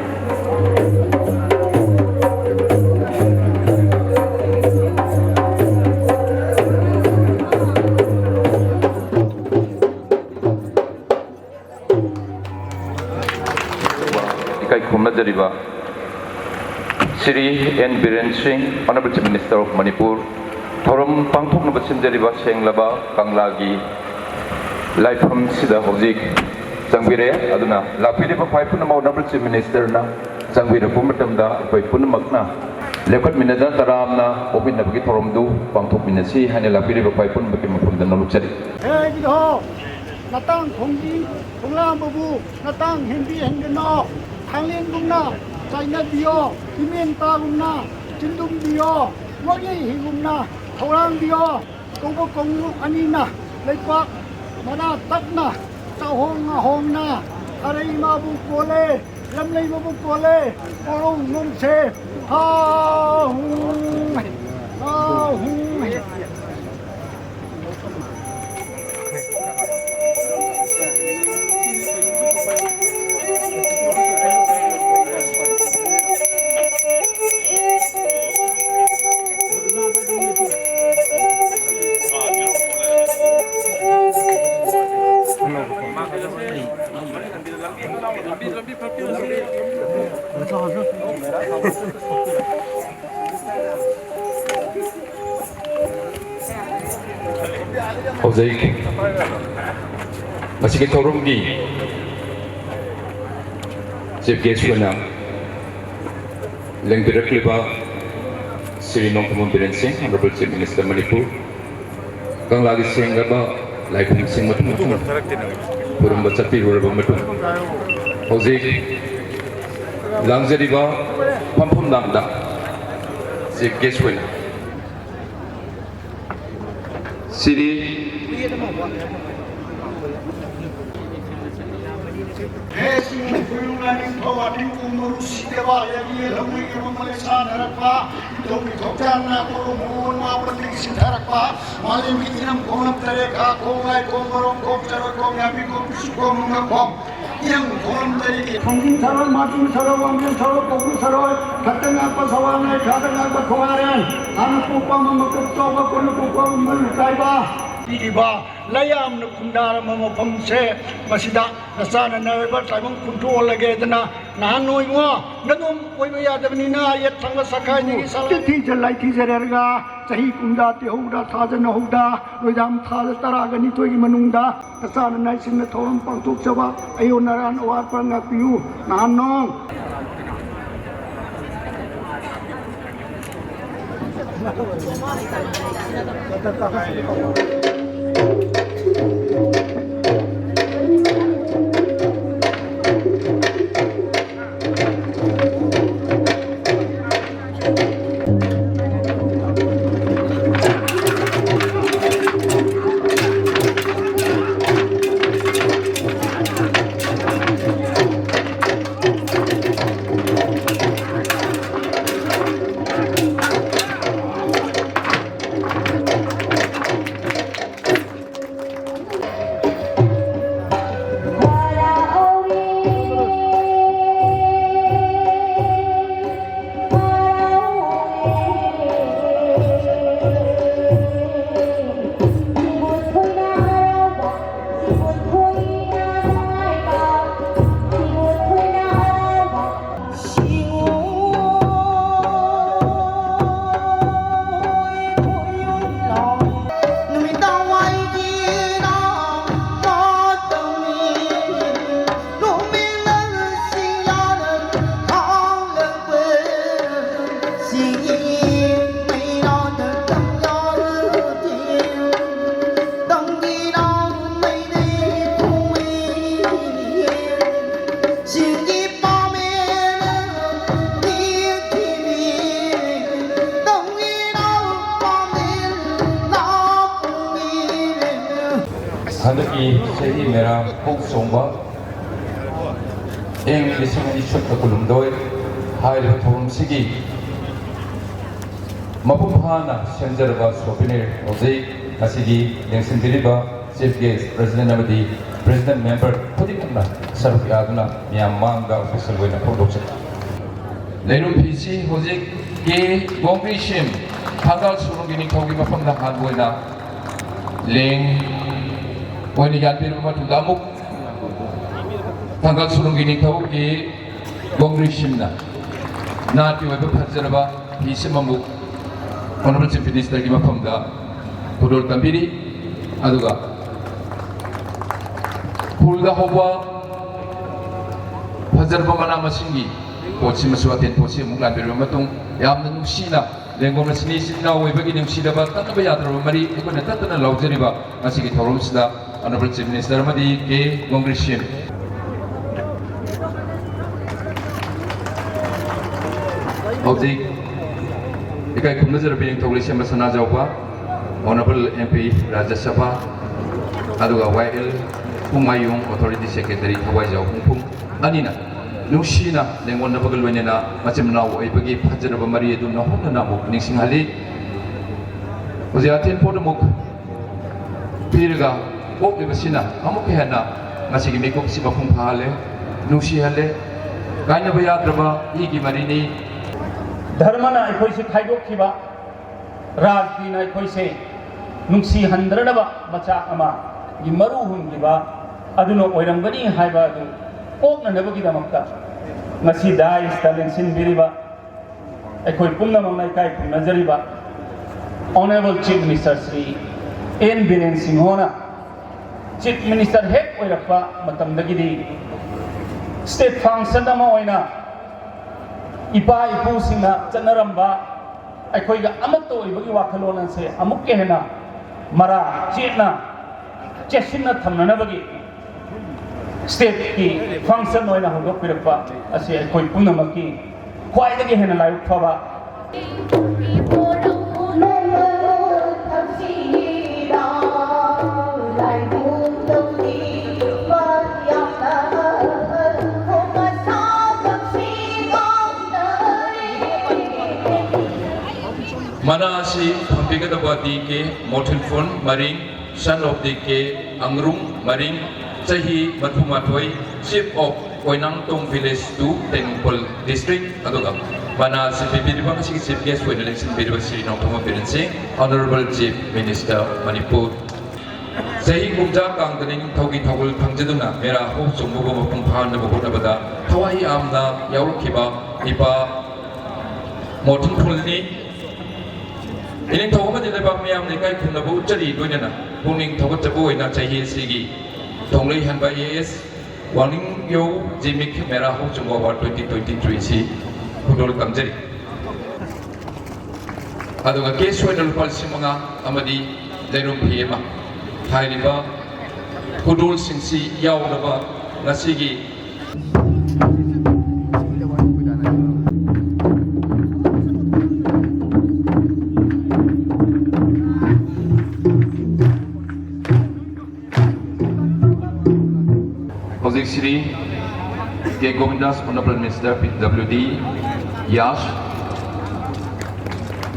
ꯏꯀꯥꯏ ꯈꯨꯝꯅꯖꯔꯤꯕ ꯁ꯭ꯔꯤ ꯑꯦꯟ ꯕꯤꯔꯦꯟ ꯁꯤꯡ, Honorable Chief Minister of Manipur, ꯊꯧꯔꯝ ꯄꯥꯡꯊꯣꯛꯅꯕ ꯁꯤꯟꯖꯔꯤꯕ ꯁꯦꯡꯂꯕ ꯀꯪꯂꯥꯒꯤ ꯂꯥꯏꯐꯝꯁꯤꯗ ꯍꯧꯖꯤꯛ ꯆꯪꯕꯤꯔꯦ꯫ ꯑꯗꯨꯅ ꯂꯥꯛꯄꯤꯔꯤꯕ ꯈ꯭ꯋꯥꯏ ꯄꯨꯝꯅꯃꯛ Honorable Chief Ministerꯅ ꯆꯪꯕꯤꯔꯛꯄ ꯃꯇꯝꯗ ꯑꯩꯈꯣꯏ ꯄꯨꯝꯅꯃꯛꯅ ꯂꯦꯞꯈꯠꯃꯤꯟꯅꯗꯨꯅ ꯇꯔꯥꯝꯅ ꯑꯣꯛꯃꯤꯟꯅꯕꯒꯤ ꯊꯧꯔꯝꯗꯨ ꯄꯥꯡꯊꯣꯛꯃꯤꯟꯅꯁꯤ ꯍꯥꯏꯅ ꯂꯥꯛꯄꯤꯔꯤꯕ ꯈ꯭ꯋꯥꯏ ꯄꯨꯝꯅꯃꯛꯀꯤ ꯃꯐꯝꯗ ꯅꯣꯂꯨꯛꯆꯔꯤ꯫ ꯍꯦ ꯏꯕꯨꯙꯧ, ꯅꯇꯥꯡ ꯈꯣꯡꯖꯤ ꯈꯣꯡꯂꯥꯡꯕꯕꯨ ꯅꯇꯥꯡ ꯍꯦꯟꯕꯤ ꯍꯦꯟꯒꯅꯣ꯫ ꯊꯥꯡꯂꯦꯟꯒꯨꯝꯅ ꯆꯥꯏꯅꯕꯤꯌꯣ, ꯏꯃꯦꯟ ꯇꯥꯒꯨꯝꯅ ꯆꯤꯟꯗꯨꯝꯕꯤꯌꯣ, ꯋꯥꯒꯤ ꯍꯤꯒꯨꯝꯅ ꯊꯧꯔꯥꯡꯕꯤꯌꯣ꯫ ꯀꯧꯕ ꯀꯣꯡꯂꯨꯞ ꯑꯅꯤꯅ ꯂꯩꯄꯥꯛ ꯃꯅꯥ ꯇꯞꯅ ꯆꯥꯍꯣꯡ ꯉꯥꯍꯣꯡꯅ ꯑꯔꯩ ꯃꯥꯕꯨ ꯀꯣꯜꯂꯦ, ꯂꯝꯂꯩ ꯃꯕꯨ ꯀꯣꯜꯂꯦ, ꯄꯣꯔꯧ ꯅꯣꯡꯁꯦ ꯍꯥ ꯍꯨ ꯍꯥ ꯍꯨ꯫ ꯍꯧꯖꯤꯛ ꯃꯁꯤꯒꯤ ꯊꯧꯔꯝꯒꯤ Chief Guest ꯑꯣꯏꯅ ꯂꯦꯡꯕꯤꯔꯛꯂꯤꯕ ꯁ꯭ꯔꯤ ꯅꯣꯡꯊꯣꯝꯕꯝ ꯕꯤꯔꯦꯟ ꯁꯤꯡ, Honorable Chief Minister ꯃꯅꯤꯄꯨꯔ, ꯀꯪꯂꯥꯒꯤ ꯁꯦꯡꯂꯕ ꯂꯥꯏꯕꯨꯡꯁꯤꯡ ꯃꯊꯪ ꯃꯊꯪ ꯈꯨꯔꯨꯝꯕ ꯆꯠꯄꯤꯔꯨꯔꯕ ꯃꯇꯨꯡ, ꯍꯧꯖꯤꯛ ꯂꯥꯡꯖꯔꯤꯕ ꯐꯝꯐꯝ ꯂꯥꯡꯗ Chief Guest ꯑꯣꯏꯅ ꯁꯤꯔꯤ ꯍꯦ ꯁꯤꯡ ꯈꯨꯔꯨꯝꯅ ꯅꯤꯡꯊꯧ ꯑꯅꯤꯡꯕ ꯃꯔꯨ ꯁꯤꯗꯕ ꯌꯥꯕꯤ ꯂꯧꯃꯤ ꯑꯃ ꯃꯂꯩ ꯁꯥꯟꯅꯔꯛꯄ ꯏꯊꯧꯒꯤ ꯊꯧꯖꯥꯜꯅ ꯀꯣꯂꯣꯝ ꯃꯣꯟ ꯃꯥꯄꯟꯗꯒꯤ ꯁꯤꯟꯊꯔꯛꯄ ꯃꯥꯂꯦꯝꯒꯤ ꯏꯔꯝ ꯈꯣꯡꯂꯝ ꯇꯔꯦꯠ ꯈꯥ ꯈꯣꯡ ꯂꯥꯏ ꯈꯣꯡ ꯃꯔꯣꯡ ꯈꯣꯡ ꯆꯔꯣꯏ ꯈꯣꯡ ꯌꯥꯝꯕꯤ ꯈꯣꯡ ꯄꯤꯁꯨ ꯈꯣꯡ ꯅꯨꯡꯒ ꯈꯣꯡ ꯏꯔꯝ ꯈꯣꯡꯂꯝ ꯇꯔꯦꯠꯀꯤ ꯈꯣꯡꯖꯤꯟ ꯁꯔꯣꯏ ꯃꯥꯆꯤꯟ ꯁꯔꯣꯏ ꯋꯥꯡꯖꯤꯟ ꯁꯔꯣꯏ ꯀꯧꯕ꯭ꯔꯨ ꯁꯔꯣꯏ ꯊꯛꯇ ꯉꯥꯛꯄ ꯁꯋꯥꯅ ꯏꯈꯥꯗ ꯉꯥꯛꯄ ꯈꯣꯡꯉꯥꯔꯦꯟ ꯍꯥꯟꯅ ꯄꯣꯛꯄ ꯑꯃ ꯃꯀꯣꯛ ꯆꯥꯎꯕ ꯀꯣꯟꯅ ꯄꯣꯛꯄ ꯑꯃ ꯃꯔꯨ ꯀꯥꯏꯕ ꯄꯤꯔꯤꯕ ꯂꯩꯌꯥꯝꯅ ꯈꯨꯟꯗꯥꯔꯝꯕ ꯃꯐꯝꯁꯦ ꯃꯁꯤꯗ ꯅꯆꯥꯅ ꯅꯥꯏꯕ ꯇꯥꯏꯕꯪ ꯈꯨꯟꯊꯣꯛꯍꯜꯂꯒꯦꯗꯅ ꯅꯍꯥꯟ ꯅꯣꯏꯉꯣ ꯅꯗꯣꯝ ꯑꯣꯏꯕ ꯌꯥꯗꯕꯅꯤꯅ ꯌꯦꯠ ꯊꯪꯕ ꯁꯈꯥꯏꯗꯒꯤ ꯁꯂꯥꯏ ꯊꯤꯖ ꯂꯥꯏ ꯊꯤꯖꯔꯒ ꯆꯍꯤ ꯀꯨꯝꯖꯥ ꯇꯤꯍꯧꯗ ꯊꯥꯖꯅꯍꯧꯗ ꯂꯣꯏꯗꯥꯝ ꯊꯥꯗ ꯇꯔꯥꯒ ꯅꯤꯊꯣꯏꯒꯤ ꯃꯅꯨꯡꯗ ꯅꯆꯥꯅ ꯅꯥꯏꯁꯤꯡꯅ ꯊꯧꯔꯝ ꯄꯥꯡꯊꯣꯛꯆꯕ ꯑꯌꯣꯟ ꯑꯔꯥꯟ ꯑꯋꯥꯠꯄ ꯉꯥꯛꯄꯤꯌꯨ꯫ ꯅꯍꯥꯟ ꯅꯣꯡ ꯍꯟꯗꯛꯀꯤ ꯆꯍꯤ ꯃꯦꯔꯥ ꯄꯨꯡ ꯆꯣꯡꯕ ꯏꯪ ꯂꯤꯁꯤꯡ ꯑꯅꯤ ꯁꯨꯞꯅ ꯀꯨꯟꯍꯨꯝꯗꯣꯏ ꯍꯥꯏꯔꯤꯕ ꯊꯧꯔꯝꯁꯤꯒꯤ ꯃꯄꯨꯡ ꯐꯥꯅ ꯁꯦꯝꯖꯔꯕ ꯁꯣꯚꯦꯅꯤꯌꯔ ꯍꯧꯖꯤꯛ ꯉꯁꯤꯒꯤ ꯂꯦꯡꯁꯤꯟꯕꯤꯔꯤꯕ ꯆꯤꯐ ꯒꯦꯁ, ꯄ꯭ꯔꯦꯁꯤꯗꯦꯟ ꯑꯃꯗꯤ ꯄ꯭ꯔꯦꯁꯤꯗꯦꯟ ꯃꯦꯝꯕꯔ ꯈꯨꯗꯤꯡꯃꯛꯅ ꯁꯔꯨꯛ ꯌꯥꯗꯨꯅ ꯃꯤꯌꯥꯝ ꯃꯥꯡꯗ ꯑꯣꯐꯤꯁꯤꯌꯦꯜ ꯑꯣꯏꯅ ꯐꯣꯡꯗꯣꯛꯆꯔꯤ꯫ ꯂꯩꯔꯨꯝ ꯐꯤꯁꯤ ꯍꯧꯖꯤꯛ ꯀꯦ ꯒꯣꯡꯒ꯭ꯔꯤ ꯁꯤꯝ, ꯊꯪꯒꯥꯜ ꯁꯨꯔꯨꯡꯒꯤ ꯅꯤꯡꯊꯧꯒꯤ ꯃꯐꯝꯗ ꯍꯥꯟꯕ ꯑꯣꯏꯅ ꯂꯦꯡ ꯑꯣꯏꯅ ꯌꯥꯟꯕꯤꯔꯕ ꯃꯇꯨꯡꯗ, ꯑꯃꯨꯛ ꯊꯪꯒꯥꯜ ꯁꯨꯔꯨꯡꯒꯤ ꯅꯤꯡꯊꯧꯒꯤ ꯒꯣꯡꯒ꯭ꯔꯤ ꯁꯤꯝꯅ ꯅꯥꯠꯀꯤ ꯑꯣꯏꯕ ꯐꯖꯔꯕ ꯐꯤꯁꯤꯝ ꯑꯃꯨꯛ ꯑꯣꯅꯔꯦꯕꯜ ꯆꯤꯐ ꯃꯤꯅꯤꯁꯇꯔꯒꯤ ꯃꯐꯝꯗ ꯈꯨꯗꯣꯜ ꯇꯝꯕꯤꯔꯤ꯫ ꯑꯗꯨꯒ ꯐꯨꯜꯗ ꯍꯧꯕ ꯐꯖꯔꯕ ꯃꯅꯥ ꯃꯁꯤꯡꯒꯤ ꯄꯣꯠꯁꯤꯃꯁꯨ, ꯑꯇꯦꯟ ꯄꯣꯠꯁꯤ ꯑꯃꯨꯛ ꯂꯥꯟꯕꯤꯔꯕ ꯃꯇꯨꯡ, ꯌꯥꯝꯅ ꯅꯨꯡꯁꯤꯅ ꯂꯦꯡꯒꯣꯜ ꯑꯁꯤꯅꯤ ꯏꯆꯤꯟ ꯏꯅꯥꯎ ꯑꯣꯏꯕꯒꯤ ꯅꯨꯡꯁꯤꯅꯕ ꯇꯠꯅꯕ ꯌꯥꯗ꯭ꯔꯕ ꯃꯔꯤ ꯑꯩꯈꯣꯏꯅ ꯇꯠꯇꯅ ꯂꯧꯖꯔꯤꯕ ꯉꯁꯤꯒꯤ ꯊꯧꯔꯝꯁꯤꯗ ꯑꯣꯅꯔꯦꯕꯜ ꯆꯤꯐ ꯃꯤꯅꯤꯁꯇꯔ ꯑꯃꯗꯤ ꯀꯦ ꯒꯣꯡꯒ꯭ꯔꯤ ꯁꯤꯝ꯫ ꯍꯧꯖꯤꯛ ꯏꯀꯥꯏ ꯈꯨꯝꯅꯖꯔꯕ ꯅꯤꯡꯊꯧ ꯂꯩꯁꯦꯝꯕ ꯁꯅꯥꯖꯥꯎꯕ, ꯑꯣꯅꯔꯦꯕꯜ ꯑꯦꯝ ꯄꯤ ꯔꯥꯖ꯭ꯌ ꯁꯚꯥ, ꯑꯗꯨꯒ ꯋꯥꯏ ꯑꯦꯜ ꯄꯨꯡꯃꯥꯌꯣꯡ ꯑꯣꯊꯣꯔꯤꯇꯤ ꯁꯦꯀ꯭ꯔꯦꯇꯔꯤ ꯊꯋꯥꯏꯖꯥꯎ ꯍꯨꯝꯐꯨꯡ ꯑꯅꯤꯅ ꯅꯨꯡꯁꯤꯅ ꯂꯦꯡꯒꯣꯟꯅꯕꯒ ꯂꯣꯏꯅꯅ ꯃꯆꯤꯟ ꯃꯅꯥꯎ ꯑꯣꯏꯕꯒꯤ ꯐꯖꯔꯕ ꯃꯔꯤ ꯑꯗꯨ ꯅꯧꯍꯧꯅꯅ ꯑꯃꯨꯛ ꯅꯤꯡꯁꯤꯡꯍꯜꯂꯤ꯫ ꯍꯧꯖꯤꯛ ꯑꯊꯦꯟ ꯄꯣꯠ ꯑꯃꯨꯛ ꯄꯤꯔꯒ ꯄꯣꯛꯂꯤꯕꯁꯤꯅ ꯑꯃꯨꯛꯀ ꯍꯦꯟꯅ ꯉꯁꯤꯒꯤ ꯃꯤꯀꯨꯞꯁꯤ ꯃꯄꯨꯡ ꯐꯥꯍꯜꯂꯦ, ꯅꯨꯡꯁꯤꯍꯜꯂꯦ꯫ ꯀꯥꯏꯅꯕ ꯌꯥꯗ꯭ꯔꯕ ꯏꯒꯤ ꯃꯔꯤꯅꯤ꯫ ꯙꯔꯃꯅ ꯑꯩꯈꯣꯏꯁꯤ ꯈꯥꯏꯗꯣꯛꯈꯤꯕ, ꯔꯥꯖꯅꯤꯇꯤꯅ ꯑꯩꯈꯣꯏꯁꯦ ꯅꯨꯡꯁꯤꯍꯟꯗ꯭ꯔꯅꯕ ꯃꯆꯥꯛ ꯑꯃꯒꯤ ꯃꯔꯨ ꯍꯨꯟꯈꯤꯕ ꯑꯗꯨꯅ ꯑꯣꯏꯔꯝꯒꯅꯤ ꯍꯥꯏꯕ ꯑꯗꯨ ꯀꯣꯛꯅꯅꯕꯒꯤꯗꯃꯛꯇ ꯉꯁꯤ ꯗꯥꯏꯁꯇ ꯂꯦꯡꯁꯤꯟꯕꯤꯔꯤꯕ ꯑꯩꯈꯣꯏ ꯄꯨꯝꯅꯃꯛꯅ ꯏꯀꯥꯏ ꯈꯨꯝꯅꯖꯔꯤꯕ honourable chief minister Shri N Biren ꯁꯤꯡꯍꯣꯅ ꯆꯤꯐ ꯃꯤꯅꯤꯁꯇꯔ ꯍꯦꯛ ꯑꯣꯏꯔꯛꯄ ꯃꯇꯝꯗꯒꯤꯗꯤ ꯁ꯭ꯇꯦꯠ ꯐꯪꯁꯟ ꯑꯃ ꯑꯣꯏꯅ ꯏꯄꯥ ꯏꯄꯨꯁꯤꯡꯅ ꯆꯠꯅꯔꯝꯕ ꯑꯩꯈꯣꯏꯒ ꯑꯃꯠꯇ ꯑꯣꯏꯕꯒꯤ ꯋꯥꯈꯜꯂꯣꯟ ꯑꯁꯦ ꯑꯃꯨꯛꯀ ꯍꯦꯟꯅ ꯃꯔꯥ ꯆꯦꯠꯅ ꯆꯦꯠꯁꯤꯟꯅ ꯊꯝꯅꯅꯕꯒꯤ ꯁ꯭ꯇꯦꯠꯀꯤ ꯐꯪꯁꯟ ꯑꯣꯏꯅ ꯍꯧꯗꯣꯛꯄꯤꯔꯛꯄ ꯑꯁꯤ ꯑꯩꯈꯣꯏ ꯄꯨꯝꯅꯃꯛꯀꯤ ꯈ꯭ꯋꯥꯏꯗꯒꯤ ꯍꯦꯟꯅ ꯂꯥꯏꯕꯛ ꯐꯕ ꯃꯅꯥ ꯑꯁꯤ ꯐꯪꯕꯤꯒꯗꯕ D K ꯃꯣꯊꯤꯜꯐꯨꯟ ꯃꯔꯤꯡ, son of D K ꯑꯪꯔꯨꯡ ꯃꯔꯤꯡ, ꯆꯍꯤ ꯃꯔꯤꯐꯨ ꯃꯥꯊꯣꯏ, chief of ꯑꯣꯏꯅꯥꯡꯇꯣꯡ village two, Tengnoupal district꯫ ꯑꯗꯨꯒ ꯃꯅꯥ ꯑꯁꯤ ꯄꯤꯕꯤꯔꯤꯕ ꯉꯁꯤꯒꯤ chief guest ꯑꯣꯏꯅ ꯂꯦꯡꯁꯤꯟꯕꯤꯔꯤꯕ ꯁ꯭ꯔꯤ ꯅꯣꯡꯊꯣꯝꯕꯝ ꯕꯤꯔꯦꯟ ꯁꯤꯡ, Honourable Chief Minister, ꯃꯅꯤꯄꯨꯔ꯫ ꯆꯍꯤ ꯀꯨꯝꯖꯥ ꯀꯥꯡꯗ ꯅꯤꯡꯊꯧꯒꯤ ꯊꯧꯒꯜ ꯐꯪꯖꯗꯨꯅ ꯃꯦꯔꯥ ꯍꯧ ꯆꯣꯡꯕꯕꯨ ꯃꯄꯨꯡ ꯐꯥꯍꯟꯅꯕ ꯍꯣꯠꯅꯕꯗ ꯊꯋꯥꯏ ꯌꯥꯝꯅ ꯌꯥꯎꯔꯛꯈꯤꯕ ꯏꯄꯥ ꯃꯣꯊꯨꯝꯐꯨꯜꯅꯤ꯫ ꯏꯅꯤꯡꯊꯧ ꯑꯃꯗꯤ ꯂꯩꯕꯥꯛ ꯃꯤꯌꯥꯝꯅ ꯏꯀꯥꯏ ꯈꯨꯝꯅꯕ ꯎꯠꯆꯔꯤ꯫ ꯂꯣꯏꯅꯅ ꯄꯨꯛꯅꯤꯡ ꯊꯧꯒꯠꯆꯕ ꯑꯣꯏꯅ ꯆꯍꯤ ꯑꯁꯤꯒꯤ ꯊꯣꯡꯂꯩ ꯍꯟꯕ ꯑꯥꯏ ꯑꯦ ꯑꯦꯁ ꯋꯥꯡꯅꯤꯡꯌꯧ ꯖꯤꯃꯤꯛ ꯃꯦꯔꯥ ꯍꯧ ꯆꯣꯡꯕ ꯑꯦꯋꯥꯔꯗ twenty twenty three ꯑꯁꯤ ꯈꯨꯗꯣꯜ ꯇꯝꯖꯔꯤ꯫ ꯑꯗꯨꯒ cash ꯑꯣꯏꯅ ꯂꯨꯄꯥ ꯂꯤꯁꯤꯡ ꯃꯉꯥ ꯑꯃꯗꯤ ꯂꯩꯔꯨꯝ ꯐꯤ ꯑꯃ꯫ ꯍꯥꯏꯔꯤꯕ ꯈꯨꯗꯣꯜꯁꯤꯡꯁꯤ ꯌꯥꯎꯔꯕ ꯉꯁꯤꯒꯤ ꯍꯧꯖꯤꯛ ꯁ꯭ꯔꯤ ꯀꯦ ꯒꯣꯕꯤꯟꯗꯥꯁ, Honourable Minister P W D, ꯌꯥꯁ,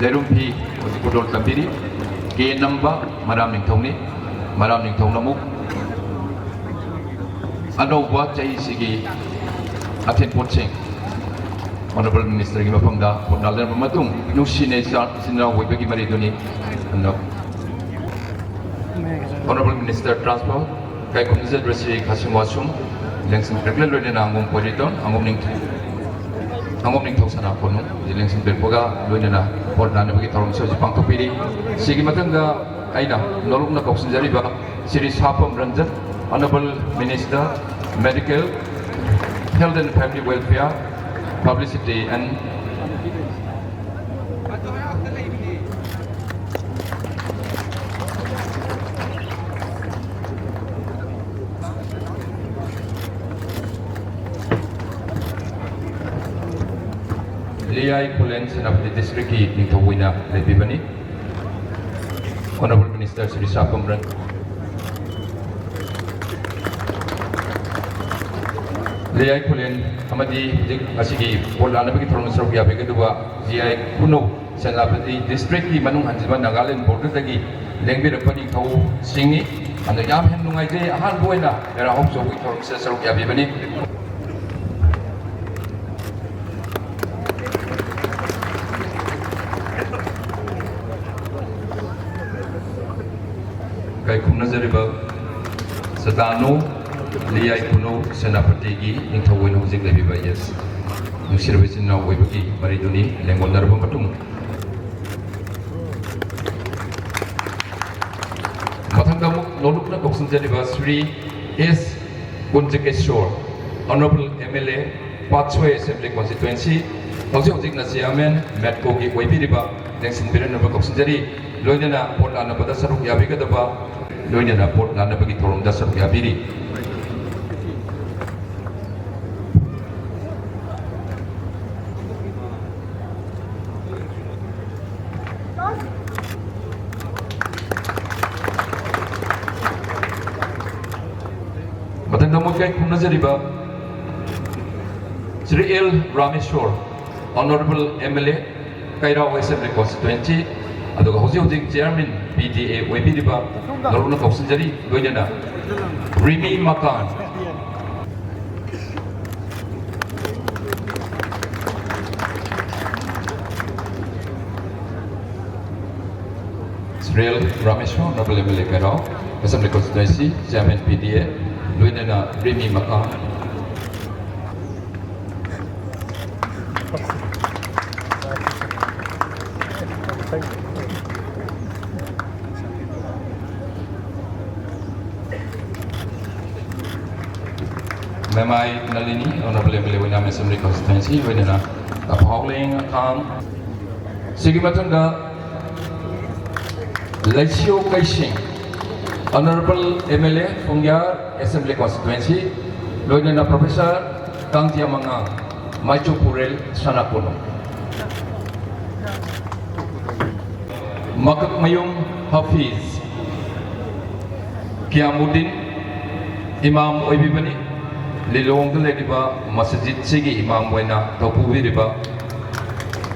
ꯂꯩꯔꯨꯝꯐꯤ ꯍꯧꯖꯤꯛ ꯈꯨꯗꯣꯜ ꯇꯝꯕꯤꯔꯤ꯫ ꯀꯦ ꯅꯝꯕ ꯃꯔꯥꯝ ꯅꯤꯡꯊꯧꯅꯤ, ꯃꯔꯥꯝ ꯅꯤꯡꯊꯧꯅ ꯑꯃꯨꯛ ꯑꯅꯧꯕ ꯆꯍꯤꯁꯤꯒꯤ ꯑꯊꯦꯟꯄꯣꯠꯁꯤꯡ Honourable Minister ꯒꯤ ꯃꯐꯝꯗ ꯈꯨꯠꯅꯥꯜꯂꯔꯕ ꯃꯇꯨꯡ, ꯅꯨꯡꯁꯤꯅ ꯏꯆꯥ ꯏꯆꯤꯟ ꯏꯅꯥꯎ ꯑꯣꯏꯕꯒꯤ ꯃꯔꯤꯗꯨꯅꯤ꯫ ꯑꯗꯨꯅ Honourable Minister Transport, ꯀꯥꯏꯀꯨꯝꯖꯗ꯭ꯔ ꯁ꯭ꯔꯤ ꯈꯥꯁꯤꯝ ꯋꯥꯁꯨꯝ, ꯂꯦꯡꯁꯤꯟ ꯄꯦꯔꯦꯛꯂ ꯂꯣꯏꯅꯅ ꯑꯉꯣꯝ ꯄꯣꯏꯔꯤꯇꯣꯟ, ꯑꯉꯣꯝ ꯅꯤꯡꯊꯧ, ꯑꯉꯣꯝ ꯅꯤꯡꯊꯧ ꯁꯅꯥ ꯀꯣꯅꯨꯡ, ꯂꯦꯡꯁꯤꯟ ꯄꯦꯔꯛꯄꯒ ꯂꯣꯏꯅꯅ ꯄꯣꯠ ꯅꯥꯅꯕꯒꯤ ꯊꯧꯔꯝꯁꯨ ꯍꯧꯖꯤꯛ ꯄꯥꯡꯊꯣꯛꯄꯤꯔꯤ꯫ ꯁꯤꯒꯤ ꯃꯊꯪꯗ ꯑꯩꯅ ꯅꯣꯂꯨꯛꯅ ꯀꯧꯁꯤꯟꯖꯔꯤꯕ Shri ꯁꯥꯐꯝ Ranjan, Honourable Minister, Medical, Health and Family Welfare, Publicity and ꯂꯤꯌꯥꯏ Khulen Senapati district ꯀꯤ ꯅꯤꯡꯊꯧ ꯑꯣꯏꯅ ꯂꯦꯞꯄꯤꯕꯅꯤ꯫ Honourable Minister ꯁ꯭ꯔꯤ ꯁꯥꯐꯝ ꯔꯟ-, ꯂꯤꯌꯥꯏ ꯈꯨꯂꯦꯟ ꯑꯃꯗꯤ ꯍꯧꯖꯤꯛ ꯉꯁꯤꯒꯤ ꯚꯣꯠ ꯂꯥꯟꯅꯕꯒꯤ ꯊꯧꯔꯝꯗ ꯁꯔꯨꯛ ꯌꯥꯕꯤꯒꯗꯧꯕ ꯖꯤ ꯑꯥꯏ ꯈꯨꯅꯧ ꯁꯦꯅꯥꯄꯇꯤ ꯗꯤꯁꯇ꯭ꯔꯤꯛꯀꯤ ꯃꯅꯨꯡ ꯍꯟꯖꯤꯟꯕ ꯅꯥꯒꯥꯂꯦꯟ ꯕꯣꯔꯗꯔꯗꯒꯤ ꯂꯦꯡꯕꯤꯔꯛꯄ ꯅꯤꯡꯊꯧꯁꯤꯡꯅꯤ꯫ ꯑꯗꯣ ꯌꯥꯝ ꯍꯦꯟꯅ ꯅꯨꯡꯉꯥꯏꯖꯩ, ꯑꯍꯥꯟꯕ ꯑꯣꯏꯅ ꯃꯦꯔꯥ ꯍꯣꯞ ꯆꯧꯒꯤ ꯊꯧꯔꯝꯁꯤꯗ ꯁꯔꯨꯛ ꯌꯥꯕꯤꯕꯅꯤ꯫ ꯀꯥꯏꯈꯨꯝꯅꯖꯔꯤꯕ ꯁꯗꯥꯅꯨ ꯂꯤꯌꯥꯏ ꯈꯨꯅꯧ ꯁꯦꯅꯥꯄꯇꯤꯒꯤ ꯅꯤꯡꯊꯧ ꯑꯣꯏꯅ ꯍꯧꯖꯤꯛ ꯂꯩꯕꯤꯕ, ꯌꯦꯁ, ꯅꯨꯡꯁꯤꯔꯕ ꯏꯆꯤꯟ ꯏꯅꯥꯎ ꯑꯣꯏꯕꯒꯤ ꯃꯔꯤꯗꯨꯅꯤ ꯂꯦꯡꯒꯣꯟꯅꯔꯕ ꯃꯇꯨꯡ꯫ ꯃꯊꯪꯗ ꯑꯃꯨꯛ ꯅꯣꯂꯨꯛꯅ ꯀꯧꯁꯤꯟꯖꯔꯤꯕ ꯁ꯭ꯔꯤ ꯑꯦꯁ ꯀꯨꯟꯖꯀꯦꯁꯣꯔ, Honourable M L A, Patsoi Assembly Constituency, ꯍꯧꯖꯤꯛ ꯍꯧꯖꯤꯛꯅ Chairman ꯃꯦꯠꯀꯣꯒꯤ ꯑꯣꯏꯕꯤꯔꯤꯕ, ꯂꯦꯡꯁꯤꯟꯕꯤꯔꯛꯅꯕ ꯀꯧꯁꯤꯟꯖꯔꯤ꯫ ꯂꯣꯏꯅꯅ ꯚꯣꯠ ꯂꯥꯟꯅꯕꯗ ꯁꯔꯨꯛ ꯌꯥꯕꯤꯒꯗꯕ, ꯂꯣꯏꯅꯅ ꯚꯣꯠ ꯂꯥꯟꯅꯕꯒꯤ ꯊꯧꯔꯝꯗ ꯁꯔꯨꯛ ꯌꯥꯕꯤꯔꯤ꯫ ꯃꯊꯪꯗ ꯑꯃꯨꯛ ꯏꯀꯥꯏ ꯈꯨꯝꯅꯖꯔꯤꯕ Shri L Rameshor, Honourable M L A, Keirao Assembly Constituency, ꯑꯗꯨꯒ ꯍꯧꯖꯤꯛ ꯍꯧꯖꯤꯛ Chairman P D A ꯑꯣꯏꯕꯤꯔꯤꯕ ꯅꯣꯂꯨꯛꯅ ꯀꯧꯁꯤꯟꯖꯔꯤ, ꯂꯣꯏꯅꯅ ꯔꯤꯃꯤ ꯃꯀꯥꯟ꯫ Shri L Rameshor, Honourable M L A Keirao Assembly Constituency, Chairman P D A, ꯂꯣꯏꯅꯅ ꯔꯤꯃꯤ ꯃꯀꯥꯟ꯫ ꯃꯦꯃꯥꯏ ꯅꯂꯤꯅꯤ, Honourable M L A ꯑꯣꯏꯅ Assembly Constituency, ꯂꯣꯏꯅꯅ ꯇꯐꯥꯎꯂꯦꯡ ꯑꯈꯥꯡ꯫ ꯁꯤꯒꯤ ꯃꯊꯪꯗ ꯂꯩꯁꯤꯌꯣ ꯀꯩꯁꯤꯡ, Honourable M L A ꯐꯨꯡꯌꯥꯔ Assembly Constituency, ꯂꯣꯏꯅꯅ Professor ꯀꯥꯡꯖꯤꯌꯥꯃꯉꯥ, ꯃꯥꯏꯆꯧ ꯄꯨꯔꯦꯜ ꯁꯅꯥ ꯀꯣꯅꯨꯡ꯫ ꯃꯀꯛꯃꯌꯨꯝ ꯍꯥꯐꯤꯖ ꯀꯤꯌꯥꯃꯨꯗꯤꯟ ꯏꯃꯥꯝ ꯑꯣꯏꯕꯤꯕꯅꯤ꯫ ꯂꯤꯂꯣꯡꯗ ꯂꯩꯔꯤꯕ ꯃꯁꯖꯤꯠꯁꯤꯒꯤ ꯏꯃꯥꯝ ꯑꯣꯏꯅ ꯊꯧꯄꯨꯕꯤꯔꯤꯕ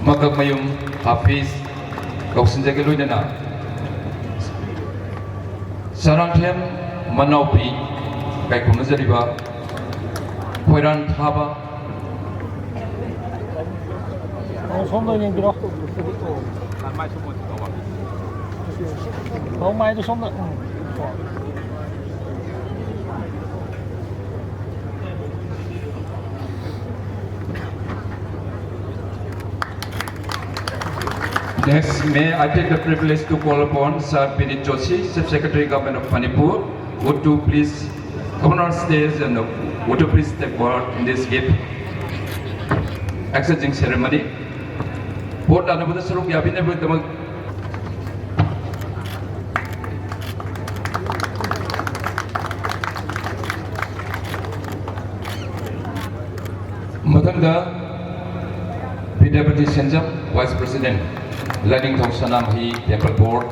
ꯃꯀꯛꯃꯌꯨꯝ ꯍꯥꯐꯤꯖ ꯀꯧꯁꯤꯟꯖꯒꯦ, ꯂꯣꯏꯅꯅ ꯆꯔꯥꯡꯊꯦꯝ ꯃꯅꯥꯎꯄꯤ ꯀꯥꯏꯈꯨꯝꯅꯖꯔꯤꯕ ꯈꯣꯏꯔꯥꯟ ꯊꯥꯕ꯫ ꯑꯣ, ꯁꯣꯝꯗ ꯑꯣꯏꯅ ꯌꯦꯡꯕꯤꯔꯣ꯫ ꯃꯥꯏꯗꯣ ꯁꯣꯝꯗ꯫ ꯎꯝ꯫ Next, may I take the privilege to call upon Sir Binit Joshi, Chief Secretary, Government of Manipur, would to please come on stage and would to please take part in this gift exchanging ceremony. Vote ꯂꯥꯛꯅꯕꯗ ꯁꯔꯨꯛ ꯌꯥꯕꯤꯅꯕꯒꯤꯗꯃꯛ ꯃꯊꯪꯗ ꯕꯤꯗ꯭ꯌꯥꯄꯇꯤ ꯁꯦꯟꯖꯝ, Vice President, ꯂꯥꯏꯅꯤꯡꯊꯧ ꯁꯅꯥꯃꯍꯤ Temple Board꯫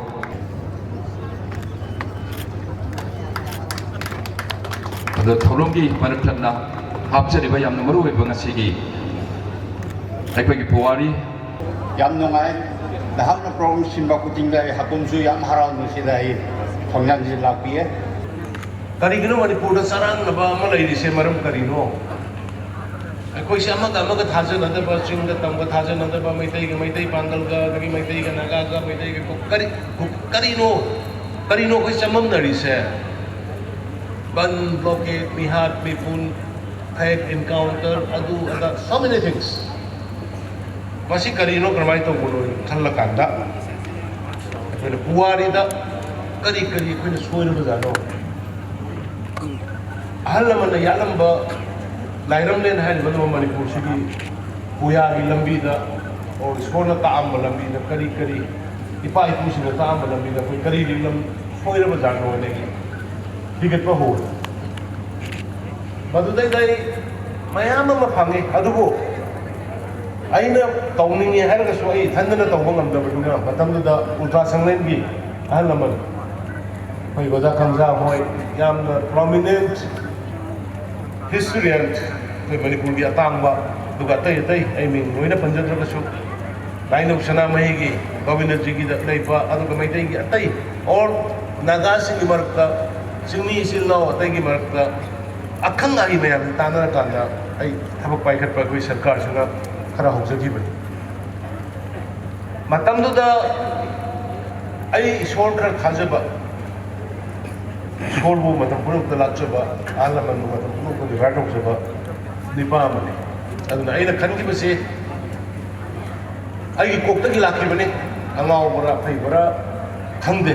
ꯑꯗꯣ ꯊꯧꯔꯝꯒꯤ ꯃꯔꯛ ꯊꯠꯅ ꯍꯥꯞꯆꯔꯤꯕ ꯌꯥꯝꯅ ꯃꯔꯨ ꯑꯣꯏꯕ ꯉꯁꯤꯒꯤ ꯑꯩꯈꯣꯏꯒꯤ ꯄꯨꯋꯥꯔꯤ꯫ ꯌꯥꯝ ꯅꯨꯡꯉꯥꯏ꯫ ꯅꯍꯥꯛꯅ ꯄ꯭ꯔꯣꯒ꯭ꯔꯥꯝ ꯁꯤꯟꯕ ꯈꯨꯗꯤꯡꯗ ꯑꯩ ꯍꯥꯀꯨꯝꯁꯨ ꯌꯥꯝ ꯍꯔꯥꯎꯅ ꯁꯤꯗ ꯑꯩ ꯊꯣꯡꯖꯥꯟꯁꯤ ꯂꯥꯛꯄꯤꯌꯦ꯫ ꯀꯔꯤꯒꯤꯅꯣ ꯃꯅꯤꯄꯨꯔꯗ ꯆꯔꯥꯡꯅꯕ ꯑꯃ ꯂꯩꯔꯤꯁꯦ? ꯃꯔꯝ ꯀꯔꯤꯅꯣ? ꯑꯩꯈꯣꯏꯁꯦ ꯑꯃꯒ ꯑꯃꯒ ꯊꯥꯖꯅꯗꯕ, ꯆꯤꯡꯗ ꯇꯝꯒ ꯊꯥꯖꯅꯗꯕ, ꯃꯩꯇꯩꯒ ꯃꯩꯇꯩ ꯄꯥꯡꯒꯜꯒ, ꯑꯗꯒꯤ ꯃꯩꯇꯩꯒ ꯅꯥꯒꯥꯒ, ꯃꯩꯇꯩꯒ ꯀꯔꯤ, ꯀꯔꯤꯅꯣ? ꯀꯔꯤꯅꯣ ꯑꯩꯈꯣꯏ ꯆꯃꯝꯅꯔꯤꯁꯦ? ꯕꯟ, ꯕ꯭ꯂꯣꯀꯦꯠ, ꯃꯤꯍꯥꯠ, ꯃꯤꯄꯨꯟ, ꯐꯦꯛ ꯑꯦꯟꯀꯥꯎꯟꯇꯔ, ꯑꯗꯨ ꯑꯗꯥ, so many things꯫ ꯃꯁꯤ ꯀꯔꯤꯅꯣ, ꯀꯔꯝꯍꯥꯏꯅ ꯇꯧꯕꯅꯣ ꯈꯜꯂꯀꯥꯟꯗ ꯑꯩꯈꯣꯏꯅ ꯄꯨꯋꯥꯔꯤꯗ ꯀꯔꯤ ꯀꯔꯤ ꯑꯩꯈꯣꯏꯅ ꯁꯣꯏꯔꯕꯖꯥꯠꯅꯣ? ꯑꯍꯜ ꯂꯃꯟꯅ ꯌꯥꯠꯂꯝꯕ ꯂꯥꯏꯔꯝꯂꯦꯟ ꯍꯥꯏꯔꯤꯕ ꯃꯅꯤꯄꯨꯔꯁꯤꯒꯤ ꯄꯨꯌꯥꯒꯤ ꯂꯝꯕꯤꯗ, ꯑꯣ, ꯏꯁꯣꯔꯅ ꯇꯥꯛꯑꯝꯕ ꯂꯝꯕꯤꯗ ꯀꯔꯤ ꯀꯔꯤ, ꯏꯄꯥ ꯏꯄꯨꯁꯤꯡꯅ ꯇꯥꯛꯑꯝꯕ ꯂꯝꯕꯤꯗ ꯑꯩꯈꯣꯏ ꯀꯔꯤ ꯂꯝ ꯁꯣꯏꯔꯕꯖꯥꯠꯅꯣ ꯍꯥꯏꯅ ꯑꯩ ꯊꯤꯒꯠꯄ ꯍꯧꯔꯦ꯫ ꯃꯗꯨꯗꯩꯗ ꯑꯩ ꯃꯌꯥꯝ ꯑꯃ ꯐꯪꯉꯤ, ꯑꯗꯨꯕꯨ ꯑꯩꯅ ꯇꯧꯅꯤꯡꯉꯦ ꯍꯥꯏꯔꯒꯁꯨ ꯑꯩ ꯏꯊꯟꯗꯅ ꯇꯧꯕ ꯉꯝꯗꯕꯅꯤꯅ, ꯃꯇꯝꯗꯨꯗ ꯎꯜꯀꯥ ꯁꯪꯂꯦꯟꯒꯤ ꯑꯍꯜ ꯂꯃꯟ, ꯑꯩꯈꯣꯏ ꯑꯣꯖꯥ ꯀꯝꯖꯥ ꯍꯣꯏ, ꯌꯥꯝꯅ ꯄ꯭ꯔꯣꯃꯤꯅꯦꯟꯠ ꯍꯤꯁꯇꯣꯔꯤꯌꯟ, ꯑꯩꯈꯣꯏ ꯃꯅꯤꯄꯨꯔꯒꯤ ꯑꯇꯥꯡꯕ, ꯑꯗꯨꯒ ꯑꯇꯩ ꯑꯇꯩ ꯑꯩ ꯃꯤꯡ ꯂꯣꯏꯅ ꯄꯟꯖꯗ꯭ꯔꯒꯁꯨ, ꯂꯥꯏꯅꯧ ꯁꯅꯥꯃꯍꯤꯒꯤ, ꯒꯣꯕꯤꯟꯗꯖꯤꯒꯤꯗ ꯂꯩꯕ, ꯑꯗꯨꯒ ꯃꯩꯇꯩꯒꯤ ꯑꯇꯩ, ꯑꯣꯔ ꯅꯥꯒꯥꯁꯤꯡꯒꯤ ꯃꯔꯛꯇ, ꯆꯤꯡꯃꯤ ꯏꯆꯤꯜ ꯏꯅꯥꯎ ꯑꯇꯩꯒꯤ ꯃꯔꯛꯇ ꯑꯈꯪ ꯑꯍꯩ ꯃꯌꯥꯝꯁꯤ ꯇꯥꯟꯅꯔꯀꯥꯟꯗ ꯑꯩ ꯊꯕꯛ ꯄꯥꯏꯈꯠꯄ ꯑꯩꯈꯣꯏ ꯁꯔꯀꯥꯔꯁꯤꯅ ꯈꯔ ꯍꯧꯖꯈꯤꯕꯅꯤ꯫ ꯃꯇꯝꯗꯨꯗ ꯑꯩ ꯏꯁꯣꯔ ꯈꯔ ꯊꯥꯖꯕ, ꯏꯁꯣꯔꯕꯨ ꯃꯇꯝ ꯄꯨꯝꯅꯃꯛꯇ ꯂꯥꯠꯆꯕ, ꯑꯍꯜ ꯂꯃꯟꯕꯨ ꯃꯇꯝ ꯄꯨꯝꯅꯃꯛꯇ ꯔꯤꯚꯥꯏ ꯇꯧꯖꯕ ꯅꯨꯄꯥ ꯑꯃꯅꯤ꯫ ꯑꯗꯨꯅ ꯑꯩꯅ ꯈꯟꯈꯤꯕꯁꯤ ꯑꯩꯒꯤ ꯀꯣꯛꯇꯒꯤ ꯂꯥꯛꯈꯤꯕꯅꯤ꯫ ꯑꯉꯥꯎꯕꯔꯥ ꯐꯩꯕꯔꯥ ꯈꯪꯗꯦ꯫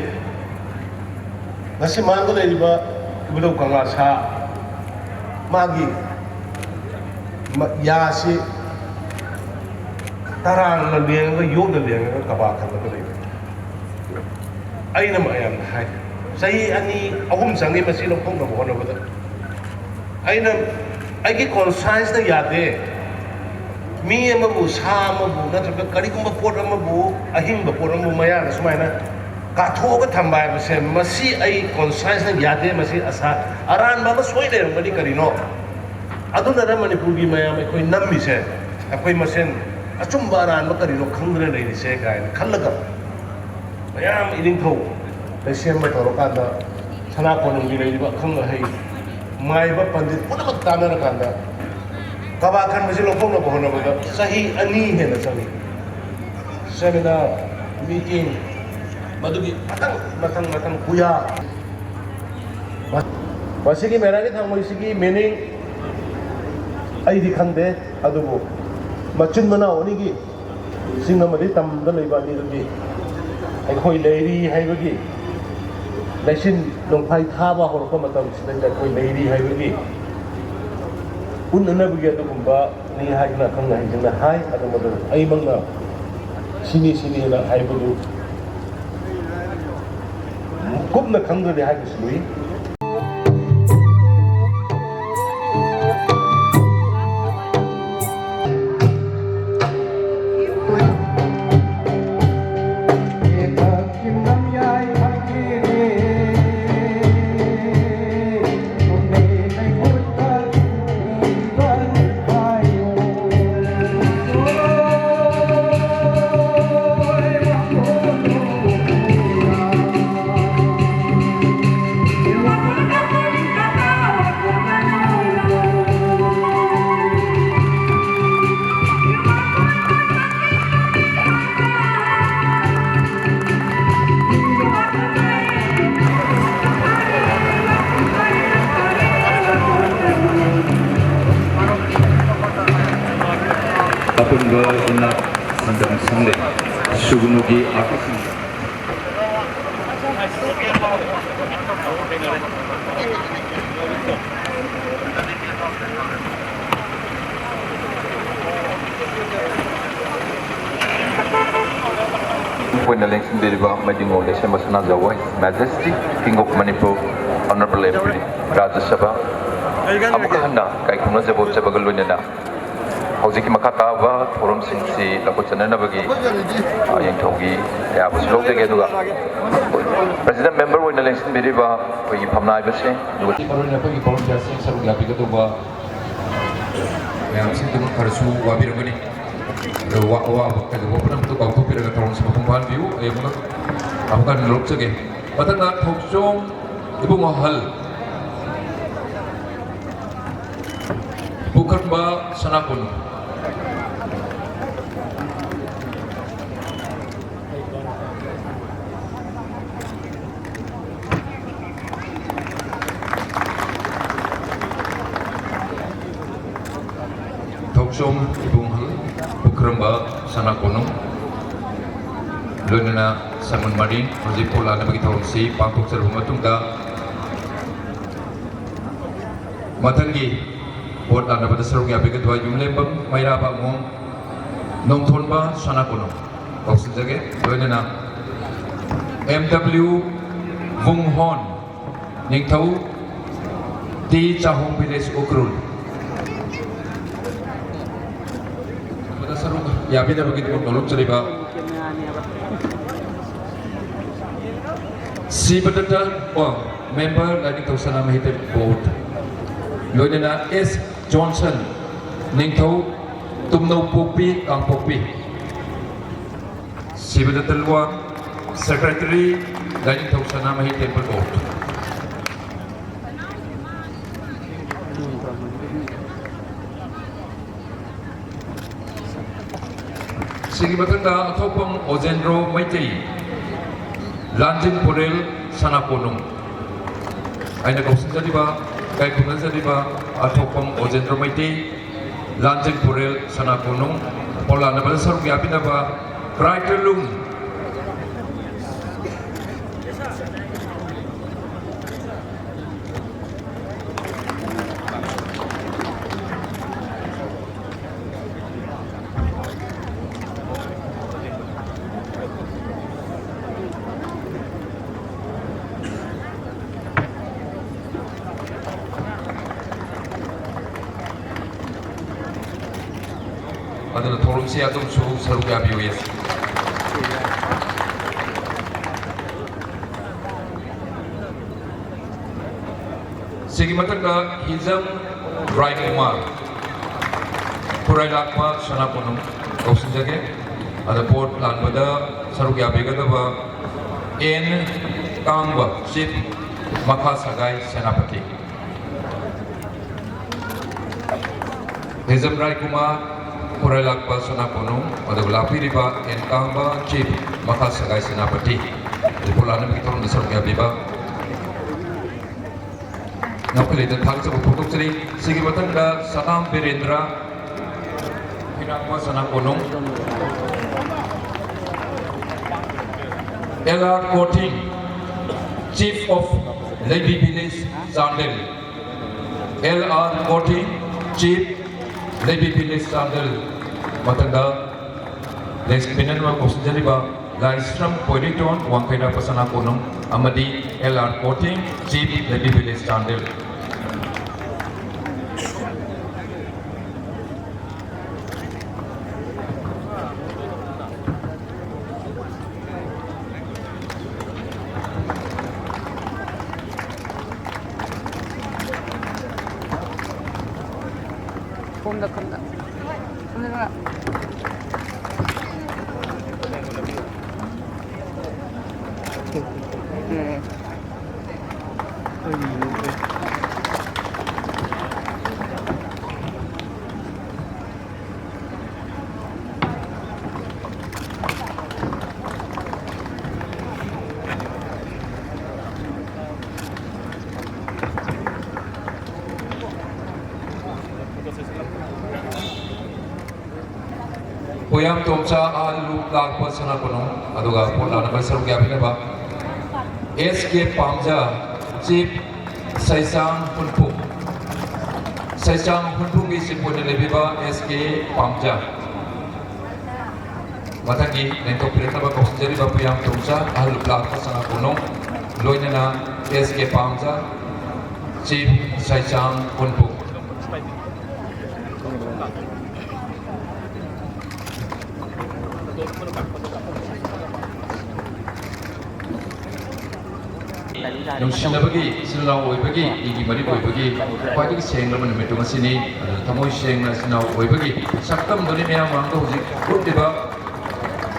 ꯉꯁꯤ ꯃꯥꯡꯗ ꯂꯩꯔꯤꯕ ꯏꯕꯨꯙꯧ ꯀꯪꯂꯥ ꯁꯥ, ꯃꯥꯒꯤ ꯃ-, ꯌꯥꯁꯤ ꯇꯔꯥꯡꯅ ꯂꯦꯡꯉꯒ, ꯌꯣꯠꯅ ꯂꯦꯡꯉꯒ ꯀꯕꯥ ꯈꯜꯂꯒ ꯂꯩꯕ꯫ ꯑꯩꯅ ꯃꯌꯥꯝꯗ ꯍꯥꯏ, ꯆꯍꯤ ꯑꯅꯤ ꯑꯍꯨꯝ ꯆꯪꯉꯤ ꯃꯁꯤ ꯂꯧꯊꯣꯛꯅꯕ ꯍꯣꯠꯅꯕꯗ꯫ ꯑꯩꯅ, ꯑꯩꯒꯤ ꯀꯣꯟꯁꯥꯏꯟꯁꯅ ꯌꯥꯗꯦ꯫ ꯃꯤ ꯑꯃꯕꯨ, ꯁꯥ ꯑꯃꯕꯨ, ꯅꯠꯇ꯭ꯔꯒ ꯀꯔꯤꯒꯨꯝꯕ ꯄꯣꯠ ꯑꯃꯕꯨ, ꯑꯍꯤꯡꯕ ꯄꯣꯠ ꯑꯃꯕꯨ ꯃꯌꯥꯗ ꯁꯨꯃꯥꯏꯅ ꯀꯥꯊꯣꯛꯑꯒ ꯊꯝꯕ ꯍꯥꯏꯕꯁꯦ, ꯃꯁꯤ ꯑꯩ ꯀꯣꯟꯁꯥꯏꯟꯁꯅ ꯌꯥꯗꯦ꯫ ꯃꯁꯤ ꯑꯁꯥ-, ꯑꯔꯥꯟꯕ ꯑꯃ ꯁꯣꯏ ꯂꯩꯔꯝꯒꯅꯤ꯫ ꯀꯔꯤꯅꯣ? ꯑꯗꯨꯅꯔ ꯃꯅꯤꯄꯨꯔꯒꯤ ꯃꯌꯥꯝ ꯑꯩꯈꯣꯏ ꯅꯝꯃꯤꯁꯦ? ꯑꯩꯈꯣꯏ ꯃꯁꯦꯟ ꯑꯆꯨꯝꯕ ꯑꯔꯥꯟꯕ ꯀꯔꯤꯅꯣ ꯈꯪꯗꯅ ꯂꯩꯔꯤꯁꯦ ꯀꯥꯏꯅ ꯈꯜꯂꯒ, ꯃꯌꯥꯝ ꯏꯅꯤꯡꯊꯧ ꯂꯩꯁꯦꯝꯕ ꯇꯧꯔꯀꯥꯟꯗ, ꯁꯅꯥ ꯀꯣꯅꯨꯡꯒꯤ ꯂꯩꯔꯤꯕ ꯑꯈꯪ ꯑꯍꯩ, ꯃꯥꯏꯕ ꯄꯟꯗꯤꯠ ꯄꯨꯝꯅꯃꯛ ꯇꯥꯟꯅꯔꯀꯥꯟꯗ, ꯀꯕꯥ ꯈꯟꯕꯁꯤ ꯂꯧꯊꯣꯛꯅꯕ ꯍꯣꯠꯅꯕꯗ ꯆꯍꯤ ꯑꯅꯤ ꯍꯦꯟꯅ ꯆꯪꯉꯤ꯫ ꯁꯦꯃꯤꯅꯥꯔ, ꯃꯤꯇꯤꯡ, ꯃꯗꯨꯒꯤ ꯃꯊꯪ, ꯃꯊꯪ, ꯃꯊꯪ ꯄꯨꯌꯥ꯫ ꯃꯁꯤꯒꯤ ꯃꯦꯔꯥꯒꯤ ꯊꯥꯡꯃꯩꯁꯤꯒꯤ ꯃꯤꯅꯤꯡ ꯑꯩꯗꯤ ꯈꯪꯗꯦ, ꯑꯗꯨꯕꯨ ꯃꯆꯤꯟ ꯃꯅꯥꯎ ꯑꯅꯤꯒꯤ ꯆꯤꯡ ꯑꯃꯗꯤ ꯇꯝꯗ ꯂꯩꯕ ꯑꯅꯤꯗꯨꯒꯤ ꯑꯩꯈꯣꯏ ꯂꯩꯔꯤ ꯍꯥꯏꯕꯒꯤ ꯂꯩꯆꯤꯟ ꯅꯣꯡꯐꯥꯏ ꯊꯥꯕ ꯍꯧꯔꯛꯄ ꯃꯇꯝꯁꯤꯗꯩꯗ ꯑꯩꯈꯣꯏ ꯂꯩꯔꯤ ꯍꯥꯏꯕꯒꯤ ꯎꯠꯅꯅꯕꯒꯤ ꯑꯗꯨꯒꯨꯝꯕ ꯅꯤ ꯍꯥꯏꯗꯨꯅ ꯑꯈꯪ ꯑꯍꯩꯁꯤꯡꯅ ꯍꯥꯏ꯫ ꯑꯗꯨ ꯃꯗꯨ ꯑꯩꯃꯛꯅ ꯁꯤꯅꯤ ꯁꯤꯅꯤꯅ ꯍꯥꯏꯕꯗꯨ ꯀꯨꯞꯅ ꯈꯪꯗ꯭ꯔꯗꯤ ꯍꯥꯏꯕꯁꯨ ꯂꯨꯏ꯫ ꯏꯟꯅ ꯄꯥꯟꯗꯝ ꯁꯪꯂꯦ꯫ ꯁꯨꯒꯅꯨꯒꯤ ꯑꯥꯔꯇꯤꯁꯁꯤꯡ꯫ ꯑꯣꯏꯅ ꯂꯦꯡꯁꯤꯟꯕꯤꯔꯤꯕ ꯃꯩꯗꯤꯉꯣ ꯂꯩꯁꯦꯝꯕ ꯁꯅꯥꯖꯥꯎꯕ His Majesty King of Manipur Honorable M P Rajya Sabha ꯑꯃꯨꯛꯀ ꯍꯟꯅ ꯏꯀꯥꯏ ꯈꯨꯝꯅꯖꯕ ꯎꯠꯆꯕꯒ ꯂꯣꯏꯅꯅ ꯍꯧꯖꯤꯛꯀꯤ ꯃꯈꯥ ꯇꯥꯕ ꯊꯧꯔꯝꯁꯤꯡꯁꯤ ꯂꯧꯈꯠꯆꯅꯅꯕꯒꯤ, ꯑ, ꯌꯦꯡꯊꯧꯒꯤ ꯑꯌꯥꯕꯁꯨ ꯂꯧꯖꯒꯦ꯫ ꯑꯗꯨꯒ President Member ꯑꯣꯏꯅ ꯂꯦꯡꯁꯤꯟꯕꯤꯔꯤꯕ ꯑꯩꯈꯣꯏꯒꯤ ꯐꯝꯅꯥꯏꯕꯁꯤꯡ, ꯑꯗꯨꯒ ꯃꯔꯨꯑꯣꯏꯅ ꯑꯩꯈꯣꯏꯒꯤ volunteersꯁꯤꯡ ꯁꯔꯨꯛ ꯌꯥꯕꯤꯒꯗꯧꯕ ꯃꯌꯥꯝꯁꯤꯡꯗꯨꯃꯛ ꯈꯔꯁꯨ ꯋꯥꯕꯤꯔꯝꯒꯅꯤ꯫ ꯑꯗꯣ ꯋꯥ-, ꯑꯋꯥꯕ ꯀꯩꯗꯧꯕ ꯄꯨꯝꯅꯃꯛꯇꯨ ꯀꯥꯎꯊꯣꯛꯄꯤꯔꯒ ꯊꯧꯔꯝꯁꯤ ꯃꯄꯨꯡ ꯐꯥꯍꯟꯕꯤꯌꯨ꯫ ꯑꯩ ꯑꯃꯨꯛꯀ, ꯑꯃꯨꯛꯀ ꯍꯟꯅ ꯂꯧꯖꯒꯦ꯫ ꯃꯊꯪꯗ ꯊꯣꯛꯆꯣꯝ ꯏꯕꯨꯡꯉꯣ ꯑꯍꯜ, ꯄꯨꯈ꯭ꯔꯝꯕ ꯁꯅꯥ ꯀꯣꯅꯨꯡ꯫ ꯊꯣꯛꯆꯣꯝ ꯏꯕꯨꯡꯍꯜ ꯄꯨꯈ꯭ꯔꯝꯕ ꯁꯅꯥ ꯀꯣꯅꯨꯡ, ꯂꯣꯏꯅꯅ ꯁꯃꯨꯟ ꯃꯔꯤ ꯍꯧꯖꯤꯛ ꯄꯣꯠ ꯂꯥꯟꯅꯕꯒꯤ ꯊꯧꯔꯝꯁꯤ ꯄꯥꯡꯊꯣꯛꯆꯔꯕ ꯃꯇꯨꯡꯗ, ꯃꯊꯪꯒꯤ ꯄꯣꯠ ꯂꯥꯟꯅꯕꯗ ꯁꯔꯨꯛ ꯌꯥꯕꯤꯒꯗꯕ ꯌꯨꯝꯂꯦꯝꯕꯝ ꯃꯩꯔꯥꯕ ꯑꯉꯣꯝ ꯅꯣꯡꯊꯣꯟꯕ ꯁꯅꯥ ꯀꯣꯅꯨꯡ ꯀꯧꯁꯤꯟꯖꯒꯦ꯫ ꯂꯣꯏꯅꯅ M W ꯋꯨꯡꯍꯣꯟ, ꯅꯤꯡꯊꯧ ꯇꯤ ꯆꯥꯍꯣꯡ village ꯎꯈ꯭ꯔꯨꯜ꯫ ꯁꯔꯨꯛ ꯌꯥꯕꯤꯅꯕꯒꯤꯗꯃꯛ ꯅꯣꯂꯨꯛꯆꯔꯤꯕ ꯁꯤꯕꯗꯠꯇ, ꯑꯣ, member ꯂꯥꯏꯅꯤꯡꯊꯧ ꯁꯅꯥꯃꯍꯤ temple board, ꯂꯣꯏꯅꯅ S Johnson, ꯅꯤꯡꯊꯧ ꯇꯨꯝꯅꯧ ꯄꯣꯛꯄꯤ, ꯀꯥꯡꯄꯣꯛꯄꯤ꯫ ꯁꯤꯕꯗꯠꯇ ꯂꯨꯋꯥꯡ, secretary, ꯂꯥꯏꯅꯤꯡꯊꯧ ꯁꯅꯥꯃꯍꯤ temple board꯫ ꯁꯤꯒꯤ ꯃꯊꯪꯗ ꯑꯊꯣꯛꯄꯝ ꯑꯣꯖꯦꯟꯗ꯭ꯔꯣ ꯃꯩꯇꯩ, ꯂꯥꯟꯖꯤꯡ ꯄꯣꯔꯦꯜ, ꯁꯅꯥ ꯀꯣꯅꯨꯡ꯫ ꯑꯩꯅ ꯀꯧꯁꯤꯟꯖꯔꯤꯕ, ꯏꯀꯥꯏ ꯈꯨꯝꯅꯖꯔꯤꯕ ꯑꯊꯣꯛꯄꯝ ꯑꯣꯖꯦꯟꯗ꯭ꯔꯣ ꯃꯩꯇꯩ, ꯂꯥꯟꯖꯤꯡ ꯄꯣꯔꯦꯜ, ꯁꯅꯥ ꯀꯣꯅꯨꯡ꯫ ꯄꯣꯂꯥꯟꯅꯕꯗ ꯁꯔꯨꯛ ꯌꯥꯕꯤꯅꯕ ꯀ꯭ꯔꯥꯏꯇꯂꯨꯡ꯫ ꯑꯗꯨꯅ ꯊꯧꯔꯝꯁꯤ ꯑꯗꯨꯝꯁꯨ ꯁꯔꯨꯛ ꯌꯥꯕꯤꯌꯨ꯫ ꯁꯤꯒꯤ ꯃꯊꯪꯗ ꯍꯤꯖꯝ ꯔꯥꯏꯀꯨꯃꯥꯔ, ꯈꯨꯔꯥꯏ ꯂꯥꯛꯄ ꯁꯅꯥ ꯀꯣꯅꯨꯡ ꯀꯧꯁꯤꯟꯖꯒꯦ꯫ ꯑꯗ ꯄꯣꯠ ꯂꯥꯟꯕꯗ ꯁꯔꯨꯛ ꯌꯥꯕꯤꯒꯗꯕ ꯑꯦꯟ ꯀꯥꯡꯕ, ꯆꯤꯞ, ꯃꯈꯥ ꯁꯒꯥꯏ, ꯁꯦꯅꯥꯄꯇꯤ꯫ ꯍꯤꯖꯝ ꯔꯥꯏꯀꯨꯃꯥꯔ, ꯈꯨꯔꯥꯏ ꯂꯥꯛꯄ ꯁꯅꯥ ꯀꯣꯅꯨꯡ, ꯑꯗꯨꯒ ꯂꯥꯛꯄꯤꯔꯤꯕ ꯑꯦꯟ ꯀꯥꯡꯕ, ꯆꯤꯞ, ꯃꯈꯥ ꯁꯒꯥꯏ, ꯁꯦꯅꯥꯄꯇꯤ꯫ ꯄꯣꯠ ꯂꯥꯟꯅꯕꯒꯤ ꯊꯧꯔꯝꯗ ꯁꯔꯨꯛ ꯌꯥꯕꯤꯕ ꯉꯝꯈꯩ ꯂꯩꯇꯅ ꯊꯥꯒꯠꯆꯕ ꯐꯣꯡꯗꯣꯛꯆꯔꯤ꯫ ꯁꯤꯒꯤ ꯃꯊꯪꯗ ꯁꯅꯥꯝ ꯕꯤꯔꯦꯟꯗ꯭ꯔ, ꯍꯤꯔꯥꯛꯄ ꯁꯅꯥ ꯀꯣꯅꯨꯡ, L R Kothing, chief of Leibi village, Chandel. L R Kothing, chief, Leibi village, Chandel. ꯃꯊꯪꯗ ꯂꯦꯁ ꯄꯦꯅꯦꯜ ꯑꯃ ꯀꯧꯁꯤꯟꯖꯔꯤꯕ ꯂꯥꯏꯁ꯭ꯔꯝ ꯄꯣꯏꯔꯤꯇꯣꯟ, ꯋꯥꯡꯈꯩ ꯂꯥꯛꯄ ꯁꯅꯥ ꯀꯣꯅꯨꯡ, ꯑꯃꯗꯤ L R Kothing, chief, Leibi village, Chandel. ꯁꯣꯝꯗ ꯈꯟꯗ꯫ ꯁꯣꯝꯗ ꯈꯟꯗ꯫ ꯎꯝ꯫ ꯌꯥꯝ ꯇꯣꯝꯆꯥ ꯑꯍꯜ ꯂꯨꯞ ꯂꯥꯛꯄ ꯁꯅꯥ ꯀꯣꯅꯨꯡ, ꯑꯗꯨꯒ ꯄꯣꯠ ꯂꯥꯟꯅꯕ ꯁꯔꯨꯛ ꯌꯥꯕꯤꯅꯕ ꯑꯦꯁ ꯀꯦ ꯄꯥꯝꯖ, ꯆꯤꯐ ꯁꯩꯁꯥꯡ ꯍꯨꯟꯐꯨꯡ, ꯁꯩꯁꯥꯡ ꯍꯨꯟꯐꯨꯡꯒꯤ ꯆꯤꯐ ꯑꯣꯏꯅ ꯂꯩꯕꯤꯕ ꯑꯦꯁ ꯀꯦ ꯄꯥꯝꯖ꯫ ꯃꯊꯪꯒꯤ ꯂꯦꯡꯊꯣꯛꯄꯤꯔꯛꯅꯕ ꯀꯧꯁꯤꯟꯖꯔꯤꯕ ꯄꯨꯌꯥꯝ ꯇꯣꯝꯆꯥ ꯑꯍꯜ ꯂꯨꯞ ꯂꯥꯛꯄ ꯁꯅꯥ ꯀꯣꯅꯨꯡ, ꯂꯣꯏꯅꯅ ꯑꯦꯁ ꯀꯦ ꯄꯥꯝꯖ, ꯆꯤꯐ ꯁꯩꯁꯥꯡ ꯍꯨꯟꯐꯨꯡ꯫ ꯅꯨꯡꯁꯤꯅꯕꯒꯤ ꯏꯆꯤꯜ ꯏꯅꯥꯎ ꯑꯣꯏꯕꯒꯤ, ꯏꯒꯤ ꯃꯔꯤ ꯑꯣꯏꯕꯒꯤ ꯈ꯭ꯋꯥꯏꯗꯒꯤ ꯁꯦꯡꯂꯕ ꯅꯨꯃꯤꯠꯇꯨ ꯉꯁꯤꯅꯤ꯫ ꯑꯗꯨꯅ ꯊꯃꯣꯏ ꯁꯦꯡꯅ ꯏꯆꯤꯜ ꯏꯅꯥꯎ ꯑꯣꯏꯕꯒꯤ ꯁꯛꯇꯝꯗꯨꯅꯤ ꯃꯌꯥꯝ ꯃꯥꯡꯗ ꯍꯧꯖꯤꯛ ꯎꯠꯂꯤꯕ꯫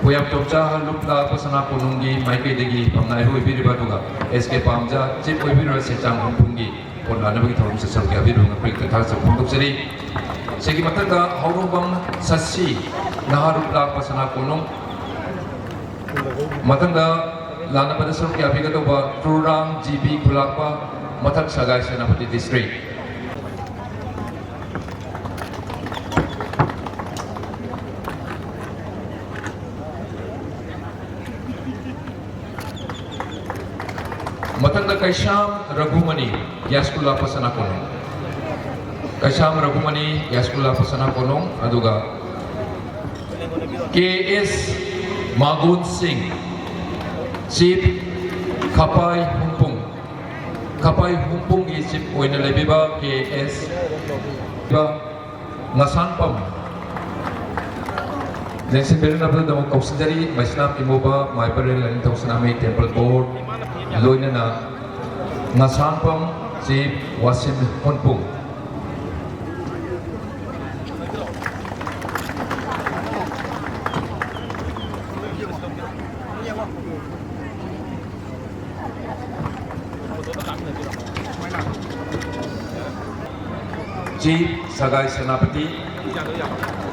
ꯄꯨꯌꯥꯝ ꯇꯣꯝꯆꯥ ꯂꯨꯞ ꯂꯥꯛꯄ ꯁꯅꯥ ꯀꯣꯅꯨꯡꯒꯤ ꯃꯥꯏꯀꯩꯗꯒꯤ ꯐꯝꯅꯥꯏꯕ ꯑꯣꯏꯕꯤꯔꯤꯕ, ꯑꯗꯨꯒ ꯑꯦꯁ ꯀꯦ ꯄꯥꯝꯖ ꯆꯤꯐ ꯑꯣꯏꯕꯤꯔꯤꯕ ꯁꯦꯆꯥꯡ ꯍꯨꯝꯐꯨꯝꯒꯤ ꯄꯣꯠ ꯂꯥꯟꯅꯕꯒꯤ ꯊꯧꯔꯝꯁꯤꯗ ꯁꯔꯨꯛ ꯌꯥꯕꯤꯔꯤꯕ ꯉꯥꯛꯄꯤꯔꯤꯕ ꯊꯥꯒꯠꯆꯕ ꯐꯣꯡꯗꯣꯛꯆꯔꯤ꯫ ꯁꯤꯒꯤ ꯃꯊꯪꯗ ꯍꯧꯔꯣꯡꯕꯝ ꯁꯁꯤ ꯅꯍꯥꯔꯨꯞ ꯂꯥꯛꯄ ꯁꯅꯥ ꯀꯣꯅꯨꯡ, ꯃꯊꯪꯗ ꯂꯥꯟꯅꯕꯗ ꯁꯔꯨꯛ ꯌꯥꯕꯤꯒꯗꯧꯕ ꯇ꯭ꯔꯨꯔꯥꯡ ꯖꯤ ꯕꯤ ꯈꯨꯂꯥꯛꯄ, ꯃꯊꯛ ꯁꯒꯥꯏ ꯁꯦꯅꯥꯄꯇꯤ ꯗꯤꯁꯇ꯭ꯔꯤꯛ꯫ ꯃꯊꯪꯗ ꯀꯩꯁꯥꯝ ꯔꯘꯨꯃꯅꯤ, ꯌꯥꯏꯁ꯭ꯀꯨꯜ ꯂꯥꯛꯄ ꯁꯅꯥ ꯀꯣꯅꯨꯡ꯫ ꯀꯩꯁꯥꯝ ꯔꯘꯨꯃꯅꯤ, ꯌꯥꯏꯁ꯭ꯀꯨꯜ ꯂꯥꯛꯄ ꯁꯅꯥ ꯀꯣꯅꯨꯡ, ꯑꯗꯨꯒ ꯀꯦ ꯑꯦꯁ ꯃꯥꯒꯨꯟ ꯁꯤꯡ, ꯆꯤꯐ ꯈꯄꯥꯏ ꯍꯨꯝꯄꯨꯡ, ꯈꯄꯥꯏ ꯍꯨꯝꯄꯨꯡꯒꯤ ꯆꯤꯐ ꯑꯣꯏꯅ ꯂꯩꯕꯤꯕ ꯀꯦ ꯑꯦꯁ ꯉꯁꯥꯟꯄꯝ꯫ ꯂꯦꯡꯁꯤꯟꯕꯤꯔꯛꯅꯕꯒꯤꯗꯃꯛ ꯀꯧꯁꯤꯟꯖꯔꯤ, ꯃꯩꯁꯅꯥꯝ ꯏꯃꯣꯕ, ꯃꯥꯏ ꯄꯔꯦꯜ ꯂꯥꯏꯅꯤꯡꯊꯧ ꯁꯅꯥꯃꯍꯤ ꯇꯦꯝꯄꯜ ꯕꯣꯔꯗ, ꯂꯣꯏꯅꯅ ꯉꯁꯥꯟꯄꯝ ꯆꯤꯐ ꯋꯥꯁꯤꯝ ꯍꯣꯟꯄꯨꯡ꯫ ꯆꯤꯐ ꯁꯒꯥꯏ ꯁꯦꯅꯥꯄꯇꯤ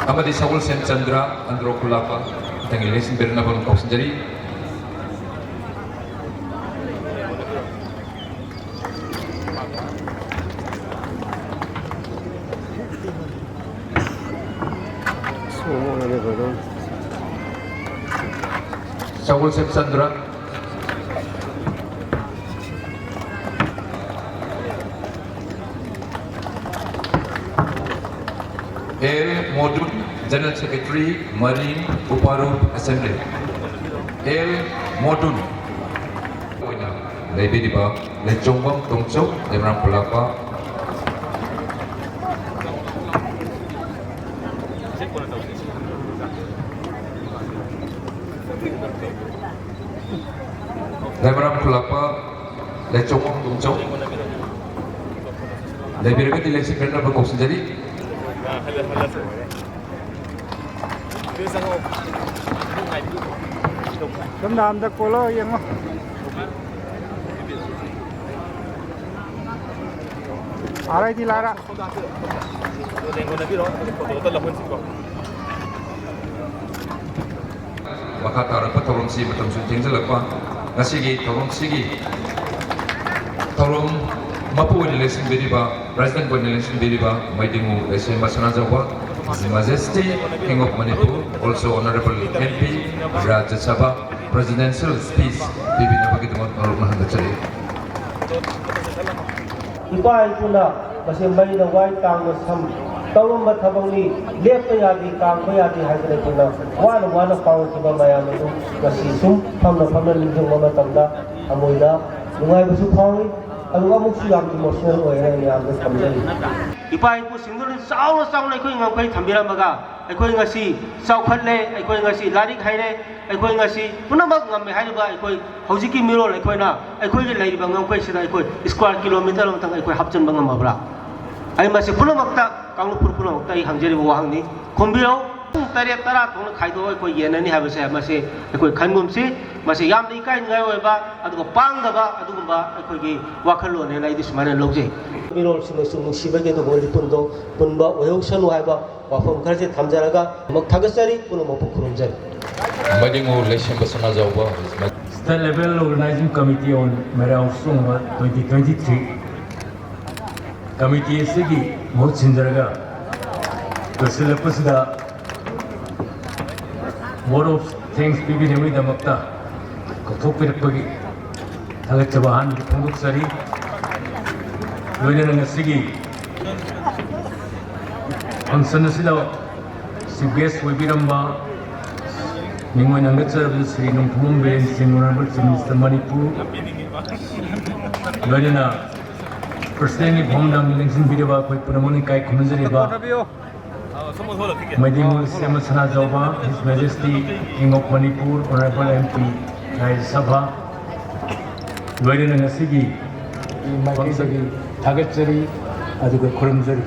ꯑꯃꯗꯤ ꯁꯒꯣꯜꯁꯦꯟ ꯆꯟꯗ꯭ꯔ ꯑꯟꯗ꯭ꯔꯣ ꯈꯨꯂꯥꯛꯄ ꯃꯊꯪꯒꯤ ꯂꯦꯡꯁꯤꯟꯕꯤꯔꯛꯅꯕ ꯀꯧꯁꯤꯟꯖꯔꯤ꯫ ꯁꯣꯃꯣ ꯅꯅꯦ ꯕꯗꯣ꯫ Sagolsem Chandra. L Modun, General Secretary, Maring Uparu Assembly꯫ L Modun. ꯑꯣꯏꯅ ꯂꯩꯕꯤꯔꯤꯕ ꯂꯩꯆꯣꯡꯕꯝ ꯇꯣꯡꯆꯧ, ꯂꯩꯃꯔꯥꯝ ꯈꯨꯜꯂꯥꯛꯄ꯫ ꯂꯩꯃꯔꯥꯝ ꯈꯨꯜꯂꯥꯛꯄ ꯂꯩꯆꯣꯡꯕꯝ ꯇꯣꯡꯆꯧ ꯂꯩꯕꯤꯔꯒꯗꯤ ꯂꯩꯁꯤ ꯈꯔꯅꯕ ꯀꯧꯁꯤꯟꯖꯔꯤ꯫ ꯁꯣꯝꯗ ꯑꯝꯇ ꯀꯣꯜꯂꯣ ꯌꯦꯡꯉꯣ꯫ ꯑꯥꯔꯥꯏꯗꯤ ꯂꯥꯔꯥ꯫ ꯃꯈꯥ ꯇꯥꯔꯛꯄ ꯊꯧꯔꯝꯁꯤ ꯃꯇꯝꯁꯨ ꯊꯦꯡꯖꯤꯜꯂꯛꯄ, ꯉꯁꯤꯒꯤ ꯊꯧꯔꯝꯁꯤꯒꯤ ꯊꯧꯔꯝ ꯃꯄꯨ ꯑꯣꯏꯅ ꯂꯦꯡꯁꯤꯟꯕꯤꯔꯤꯕ, President ꯑꯣꯏꯅ ꯂꯦꯡꯁꯤꯟꯕꯤꯔꯤꯕ ꯃꯩꯗꯤꯡꯉꯨ ꯂꯩꯁꯦꯝꯕ ꯁꯅꯥꯖꯥꯎꯕ, His Majesty King of Manipur, also Honorable M P, Rajya Sabha Presidential Speech ꯄꯤꯕꯤꯅꯕꯒꯤꯗꯃꯛ ꯃꯔꯨꯞꯅ ꯍꯟꯒꯠꯆꯔꯤ꯫ ꯏꯄꯥ ꯏꯄꯨꯅ ꯃꯁꯤ ꯃꯩꯅ ꯋꯥꯏ, ꯀꯥꯡꯅ ꯁꯝ ꯇꯧꯔꯝꯕ ꯊꯕꯛꯅꯤ, ꯂꯦꯞꯄ ꯌꯥꯗꯦ, ꯀꯥꯡꯕ ꯌꯥꯗꯦ ꯍꯥꯏꯗꯅ ꯑꯩꯈꯣꯏꯅ ꯋꯥꯅ ꯋꯥꯅ ꯄꯥꯡꯂꯛꯈꯤꯕ ꯃꯌꯥꯝ ꯑꯗꯨ ꯉꯁꯤ ꯁꯨꯝ ꯐꯝꯅ ꯐꯝꯅ ꯅꯤꯡꯁꯤꯡꯕ ꯃꯇꯝꯗ ꯊꯃꯣꯏꯗ ꯅꯨꯡꯉꯥꯏꯕꯁꯨ ꯐꯥꯎꯏ, ꯑꯗꯨꯒ ꯑꯃꯨꯛꯁꯨ ꯌꯥꯝ emotional ꯑꯣꯏ ꯍꯥꯏꯅ ꯃꯌꯥꯝꯗ ꯊꯝꯖꯔꯤ꯫ ꯏꯄꯥ ꯏꯄꯨꯁꯤꯡꯗꯨꯅ ꯆꯥꯎꯅ ꯆꯥꯎꯅ ꯑꯩꯈꯣꯏ ꯉꯝꯈꯩ ꯊꯝꯕꯤꯔꯝꯃꯒ ꯑꯩꯈꯣꯏ ꯉꯁꯤ ꯆꯥꯎꯈꯠꯂꯦ, ꯑꯩꯈꯣꯏ ꯉꯁꯤ ꯂꯥꯏꯔꯤꯛ ꯍꯩꯔꯦ, ꯑꯩꯈꯣꯏ ꯉꯁꯤ ꯄꯨꯝꯅꯃꯛ ꯉꯝꯃꯦ ꯍꯥꯏꯔꯤꯕ ꯑꯩꯈꯣꯏ ꯍꯧꯖꯤꯛꯀꯤ ꯃꯤꯔꯣꯜ ꯑꯩꯈꯣꯏꯅ ꯑꯩꯈꯣꯏꯒꯤ ꯂꯩꯔꯤꯕ ꯉꯝꯈꯩꯁꯤꯗ ꯑꯩꯈꯣꯏ square kilometre ꯑꯃꯇꯪ ꯑꯩꯈꯣꯏ ꯍꯥꯞꯆꯤꯟꯕ ꯉꯝꯃꯕ꯭ꯔꯥ? ꯑꯩ ꯃꯁꯤ ꯄꯨꯝꯅꯃꯛꯇ, ꯀꯥꯡꯂꯨꯞ ꯐꯨꯔꯨꯞ ꯄꯨꯝꯅꯃꯛꯇ ꯑꯩ ꯍꯪꯖꯔꯤꯕ ꯋꯥꯍꯪꯅꯤ, ꯈꯨꯝꯕꯤꯔꯣ꯫ ꯄꯨꯡ ꯇꯔꯦꯠ ꯇꯔꯥ ꯊꯣꯛꯅ ꯈꯥꯏꯗꯣꯛꯑꯒ ꯑꯩꯈꯣꯏ ꯌꯦꯟꯅꯅꯤ ꯍꯥꯏꯕꯁꯦ ꯃꯁꯤ ꯑꯩꯈꯣꯏ ꯈꯟꯒꯨꯝꯁꯤ꯫ ꯃꯁꯤ ꯌꯥꯝꯅ ꯏꯀꯥꯏꯅꯤꯡꯉꯥꯏ ꯑꯣꯏꯕ ꯑꯗꯨꯒ ꯄꯥꯡꯗꯕ ꯑꯗꯨꯒꯨꯝꯕ ꯑꯩꯈꯣꯏꯒꯤ ꯋꯥꯈꯜꯂꯣꯟꯅꯦꯅ ꯑꯩꯗꯤ ꯁꯨꯃꯥꯏꯅ ꯂꯧꯖꯩ꯫ ꯃꯤꯔꯣꯜꯁꯤꯡꯅꯁꯨ ꯅꯨꯡꯁꯤꯕꯒꯤ ꯑꯗꯨꯒꯨꯝꯕ ꯂꯤꯄꯨꯟꯗꯣ ꯄꯨꯟꯕ ꯑꯣꯏꯍꯧꯁꯅꯨ ꯍꯥꯏꯕ ꯋꯥꯐꯝ ꯈꯔꯁꯦ ꯊꯝꯖꯔꯒ ꯑꯃꯨꯛ ꯊꯥꯒꯠꯆꯔꯤ, ꯄꯨꯝꯅꯃꯛꯄꯨ ꯈꯨꯔꯨꯝꯖꯔꯤ꯫ ꯃꯩꯗꯤꯡꯉꯨ ꯂꯩꯁꯦꯝꯕ ꯁꯅꯥꯖꯥꯎꯕ꯫ State Level Organizing Committee on ꯃꯩꯔꯥꯎ ꯆꯣꯡꯕ twenty twenty-three committee ꯑꯁꯤꯒꯤ ꯃꯍꯨꯠ ꯁꯤꯟꯖꯔꯒ ꯂꯣꯏꯁꯤꯜꯂꯛꯄꯁꯤꯗ Vote of thanks ꯄꯤꯕꯤꯅꯕꯒꯤꯗꯃꯛꯇ ꯀꯧꯊꯣꯛꯄꯤꯔꯛꯄꯒꯤ ꯊꯥꯒꯠꯆꯕ ꯑꯍꯥꯟꯕꯗ ꯐꯣꯡꯗꯣꯛꯆꯔꯤ꯫ ꯂꯣꯏꯅꯅ ꯉꯁꯤꯒꯤ function ꯑꯁꯤꯗ chief guest ꯑꯣꯏꯕꯤꯔꯝꯕ ꯃꯤꯡ ꯑꯣꯏꯅ ꯍꯪꯒꯠꯆꯔꯕꯗ ꯁ꯭ꯔꯤ ꯅꯣꯡꯊꯣꯝꯕꯝ ꯕꯤꯔꯦꯟ ꯁꯤꯡ, Honorable Chief Minister ꯃꯅꯤꯄꯨꯔ, ꯂꯣꯏꯅꯅ presidentꯀꯤ ꯐꯝꯗ ꯂꯦꯡꯁꯤꯟꯕꯤꯔꯕ ꯑꯩꯈꯣꯏ ꯄꯨꯝꯅꯃꯛꯅ ꯏꯀꯥꯏ ꯈꯨꯝꯅꯖꯔꯤꯕ ꯃꯩꯇꯩ ꯃꯉꯣꯜ ꯁꯦꯝꯕ ꯁꯅꯥꯖꯥꯎꯕ, His Majesty King of Manipur, Honorable M P, ꯔꯥꯖ꯭ꯌ ꯁꯚꯥ, ꯂꯣꯏꯅꯅ ꯉꯁꯤꯒꯤ ꯃꯥꯏꯀꯩꯗꯒꯤ ꯊꯥꯒꯠꯆꯔꯤ ꯑꯗꯨꯒ ꯈꯨꯔꯨꯝꯖꯔꯤ꯫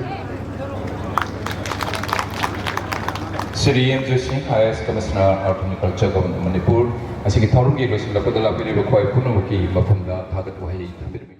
Shri M Joysing, I A S Commissioner, Art and Culture, Government of Manipur, ꯑꯁꯤꯒꯤ ꯊꯧꯔꯝꯒꯤ ꯂꯣꯏꯁꯤꯜꯂꯛꯄꯗ ꯂꯥꯛꯄꯤꯔꯤꯕ ꯈ꯭ꯋꯥꯏ ꯄꯨꯝꯅꯃꯛꯀꯤ ꯃꯐꯝꯗ ꯊꯥꯒꯠ ꯋꯥꯍꯩ ꯊꯝꯕꯤꯔꯝꯃꯤ꯫